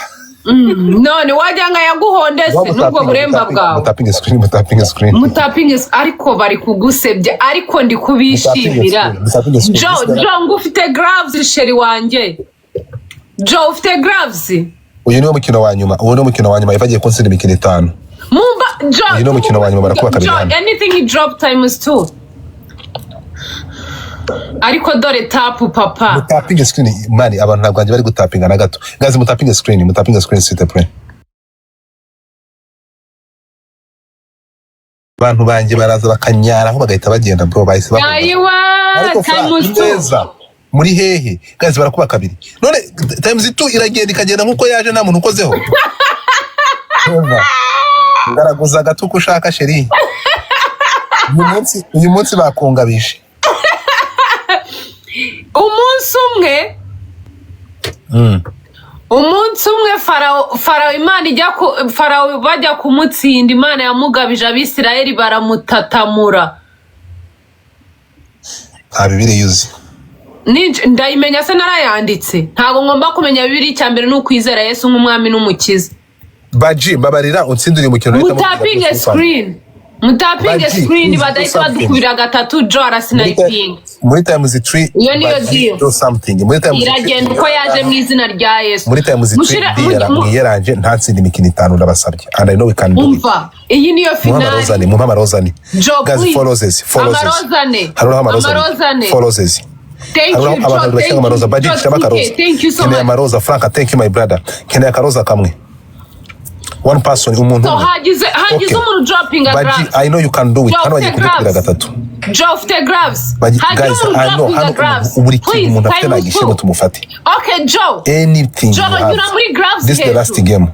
None wagira ngo ayaguhonde se n'ubwo buremba bwawe? Mutapinge screen, mutapinge screen. Mutapinge, ariko bari kugusebya, ariko ndi kubishimira. Mutapinge screen. Jo, Jo, ngo ufite gloves, chéri wanjye. Jo, ufite gloves? Uyu niwo mukino wa nyuma. Uyu niwo mukino wa nyuma. Eva agiye kuntsinda imikino 5. Mumba Jo. Uyu niwo mukino wa nyuma, barakuba kabiri Jo, hano. anything you drop times 2. Ariko dore tapu papa. Mutapinge screen mani, abantu ntabwo banjye bari gutapinga na gato. Guys, mutapinge screen, mutapinge screen s'il te plaît. Abantu banjye baraza bakanyaraho bagahita bagenda bro, bahise bahunga. Ayiwa, Ariko Frank, times 2. neza. Muri hehe? Guys, barakuba kabiri. None times 2 iragenda ikagenda nkuko yaje nta muntu ukozeho. Eva, ngaraguza gato uko ushaka chéri. Uyu munsi bakungabije. Umunsi umwe, umunsi umwe Farawo Imana ijya ku Farawo bajya kumutsinda, Imana yamugabije Abisirayeli baramutatamura. Nta Bibiliya uzi. Ndayimenya se narayanditse? Ntabwo ngomba kumenya Bibiliya, icya mbere ni ukwizera Yesu nk'umwami n'umukiza. Baji, mbabarira utsindire umukino uhita mubwira Mutapinge byose. screen, mutapinge Baji, screen, please do badahita something. badukubira gatatu. Jo arasinayipinga. Muri times 3. Iyo niyo deal. Do something muri times Iragenda uko yaje mu izina rya Yesu. Muri times 3. Mwiyeranje ntatsinda imikino 5, ndabasabye, and I know we can do it. Umva, iyi niyo Muha finale. amarozane, muha amarozane. Jo, Guys, please. four roses, four roses. Amarozane. Haruraho amarozane. Amarozane. Four roses. Thank you, Haruraho Jo, abantu bashyira thank amaroza. you. Baji, Jo, shyiramo akaroza. TK, thank you so Nkeneye much. amaroza. Frank, thank you my brother. Nkeneye akaroza kamwe, one person, umuntu So umwe. hagize Okay. umuntu dropping a Baji, gloves. I know you can do it. Joe, Hano bagiye ufite kudukubira gloves. gatatu. Joe, ufite gloves? Baji, Hagira guys, umuntu I know dropping a hano gloves. buri kintu Please, umuntu afite times nagishemo two. tumufate. Okay, Joe. Anything Joe, you have. nyura muri gloves This is the last hejuru. game.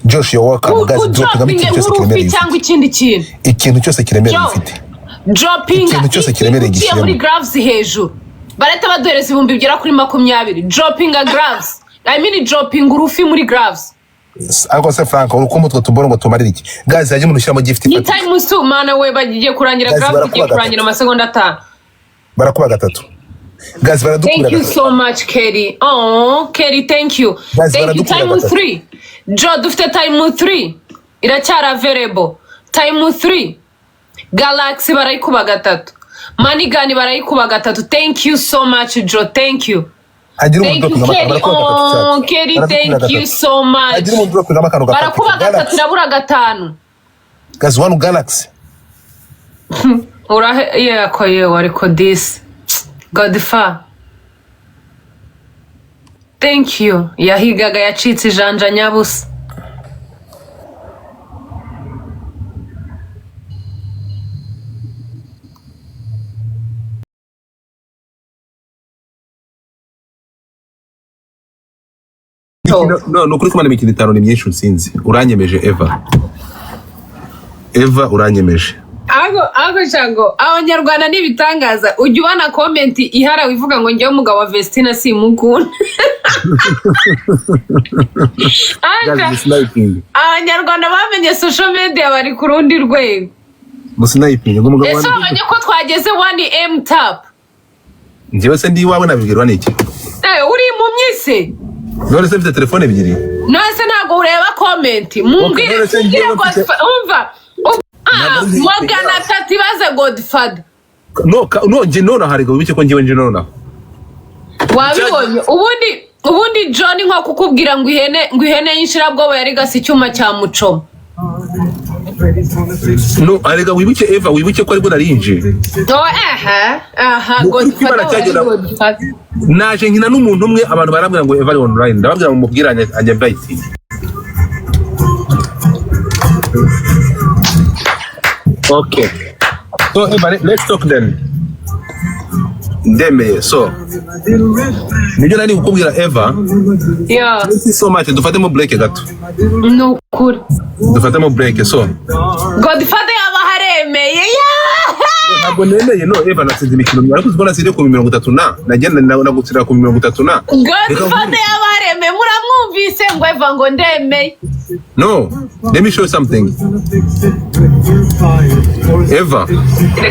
Josh, you're welcome. Guys, dropping Udroppinge ikintu cyose urufi kiremereye cyangwa ufite. ikindi kintu. Ikintu cyose kiremereye Joe, ufite. Dropping Ikintu cyose kiremereye uciye muri gishyiremo. gloves hejuru. Barahita baduhereza 20,000. Dropping a gloves. I mean dropping urufi muri gloves. Ariko se Frank, urukumbu utwo tuboro ngo tumarire iki? Guys, hajye umuntu ushyiramo gift Ni ifatika. times two, mana we, bagiye kurangira. Guys, Gloves barakuba igiye kurangira gatatu. amasegonda 5. Barakuba gatatu. Guys, baradukubira Thank you gatatu. so much, Kerry. Oh, Kerry, thank you. Guys, Thank you. baradukubira Time gatatu. 3. Joe, dufite time 3. Iracyari available. Time 3. Galaxy barayikuba gatatu. Money gun barayikuba gatatu. Thank you so much, Joe. Thank you. Hagira umuntu Thank you, udropinga Kelly. barakuba gatatu Oh, chat. Kelly, Baradukubira thank you gatatu. so much. Hagira umuntu udropinga akantu gafatika. Barakuba gatatu, Galaxy. irabura gatanu. Guys, one Galaxy. Urahe yeko yewe, ariko disi Godfa, thank you. Yahigaga yacitse ijanja nyabusa. No, ni ukuri kumana imikino itanu ni myinshi unsinzi. Uranyemeje Eva. Eva, uranyemeje. Ako shango, abanyarwanda ni ibitangaza. Ujya ubona comment iharawe ivuga ngo njyewe umugabo wa Vestina simukunda. Guys, Anja, musniping. abanyarwanda bamenye social media bari ku rundi rwego. Musniping. Ngo umugabo Ese wanjye. wamenye ko twageze 1M tap? Njyewe se ndi iwawe nabibwirwa n'iki? Eh, uri impumyi se? None se mfite telefone ebyiri? None se ntabwo ureba comment? Mumbwire. Okay, none se mumbwire njyewe mfite- umva. Ntabwo nzi- 300 ibaze Godfather. No, no, nje nonaha reka wibuke ko njyewe nje nonaha. Wabibonye ubundi John nko kukubwira ngo ihene y'inshirabwoba yari gasa icyuma cya mucoma. No, arega wibuke Eva, wibuke ko aribwo narinje. Oh, aha aha. Ni ukuri Godfather kw'Imana wari cyagera- Godfather. Naje nkina n'umuntu umwe, abantu barambwira ngo Eva ari online, ndababwira ngo mubwire anjye invite. Okay. So Eva, let's talk then. Ndemeye. So nibyo nari kukubwira Eva. Yeah, Thank you so much. Dufatemo break gato. ni ukuri. Dufatemo break. So Godfather yaba haremeye, yeah! ntabwo nemeye. No, Eva, natsinze imikino, ariko uzi ko natsinze ku 30 na nagenda nagutsindira ku 30 na. Reka Godfather yaba haremeye, muramwumvise ngo Eva ngo ndemeye. No, let me show you something. Eva.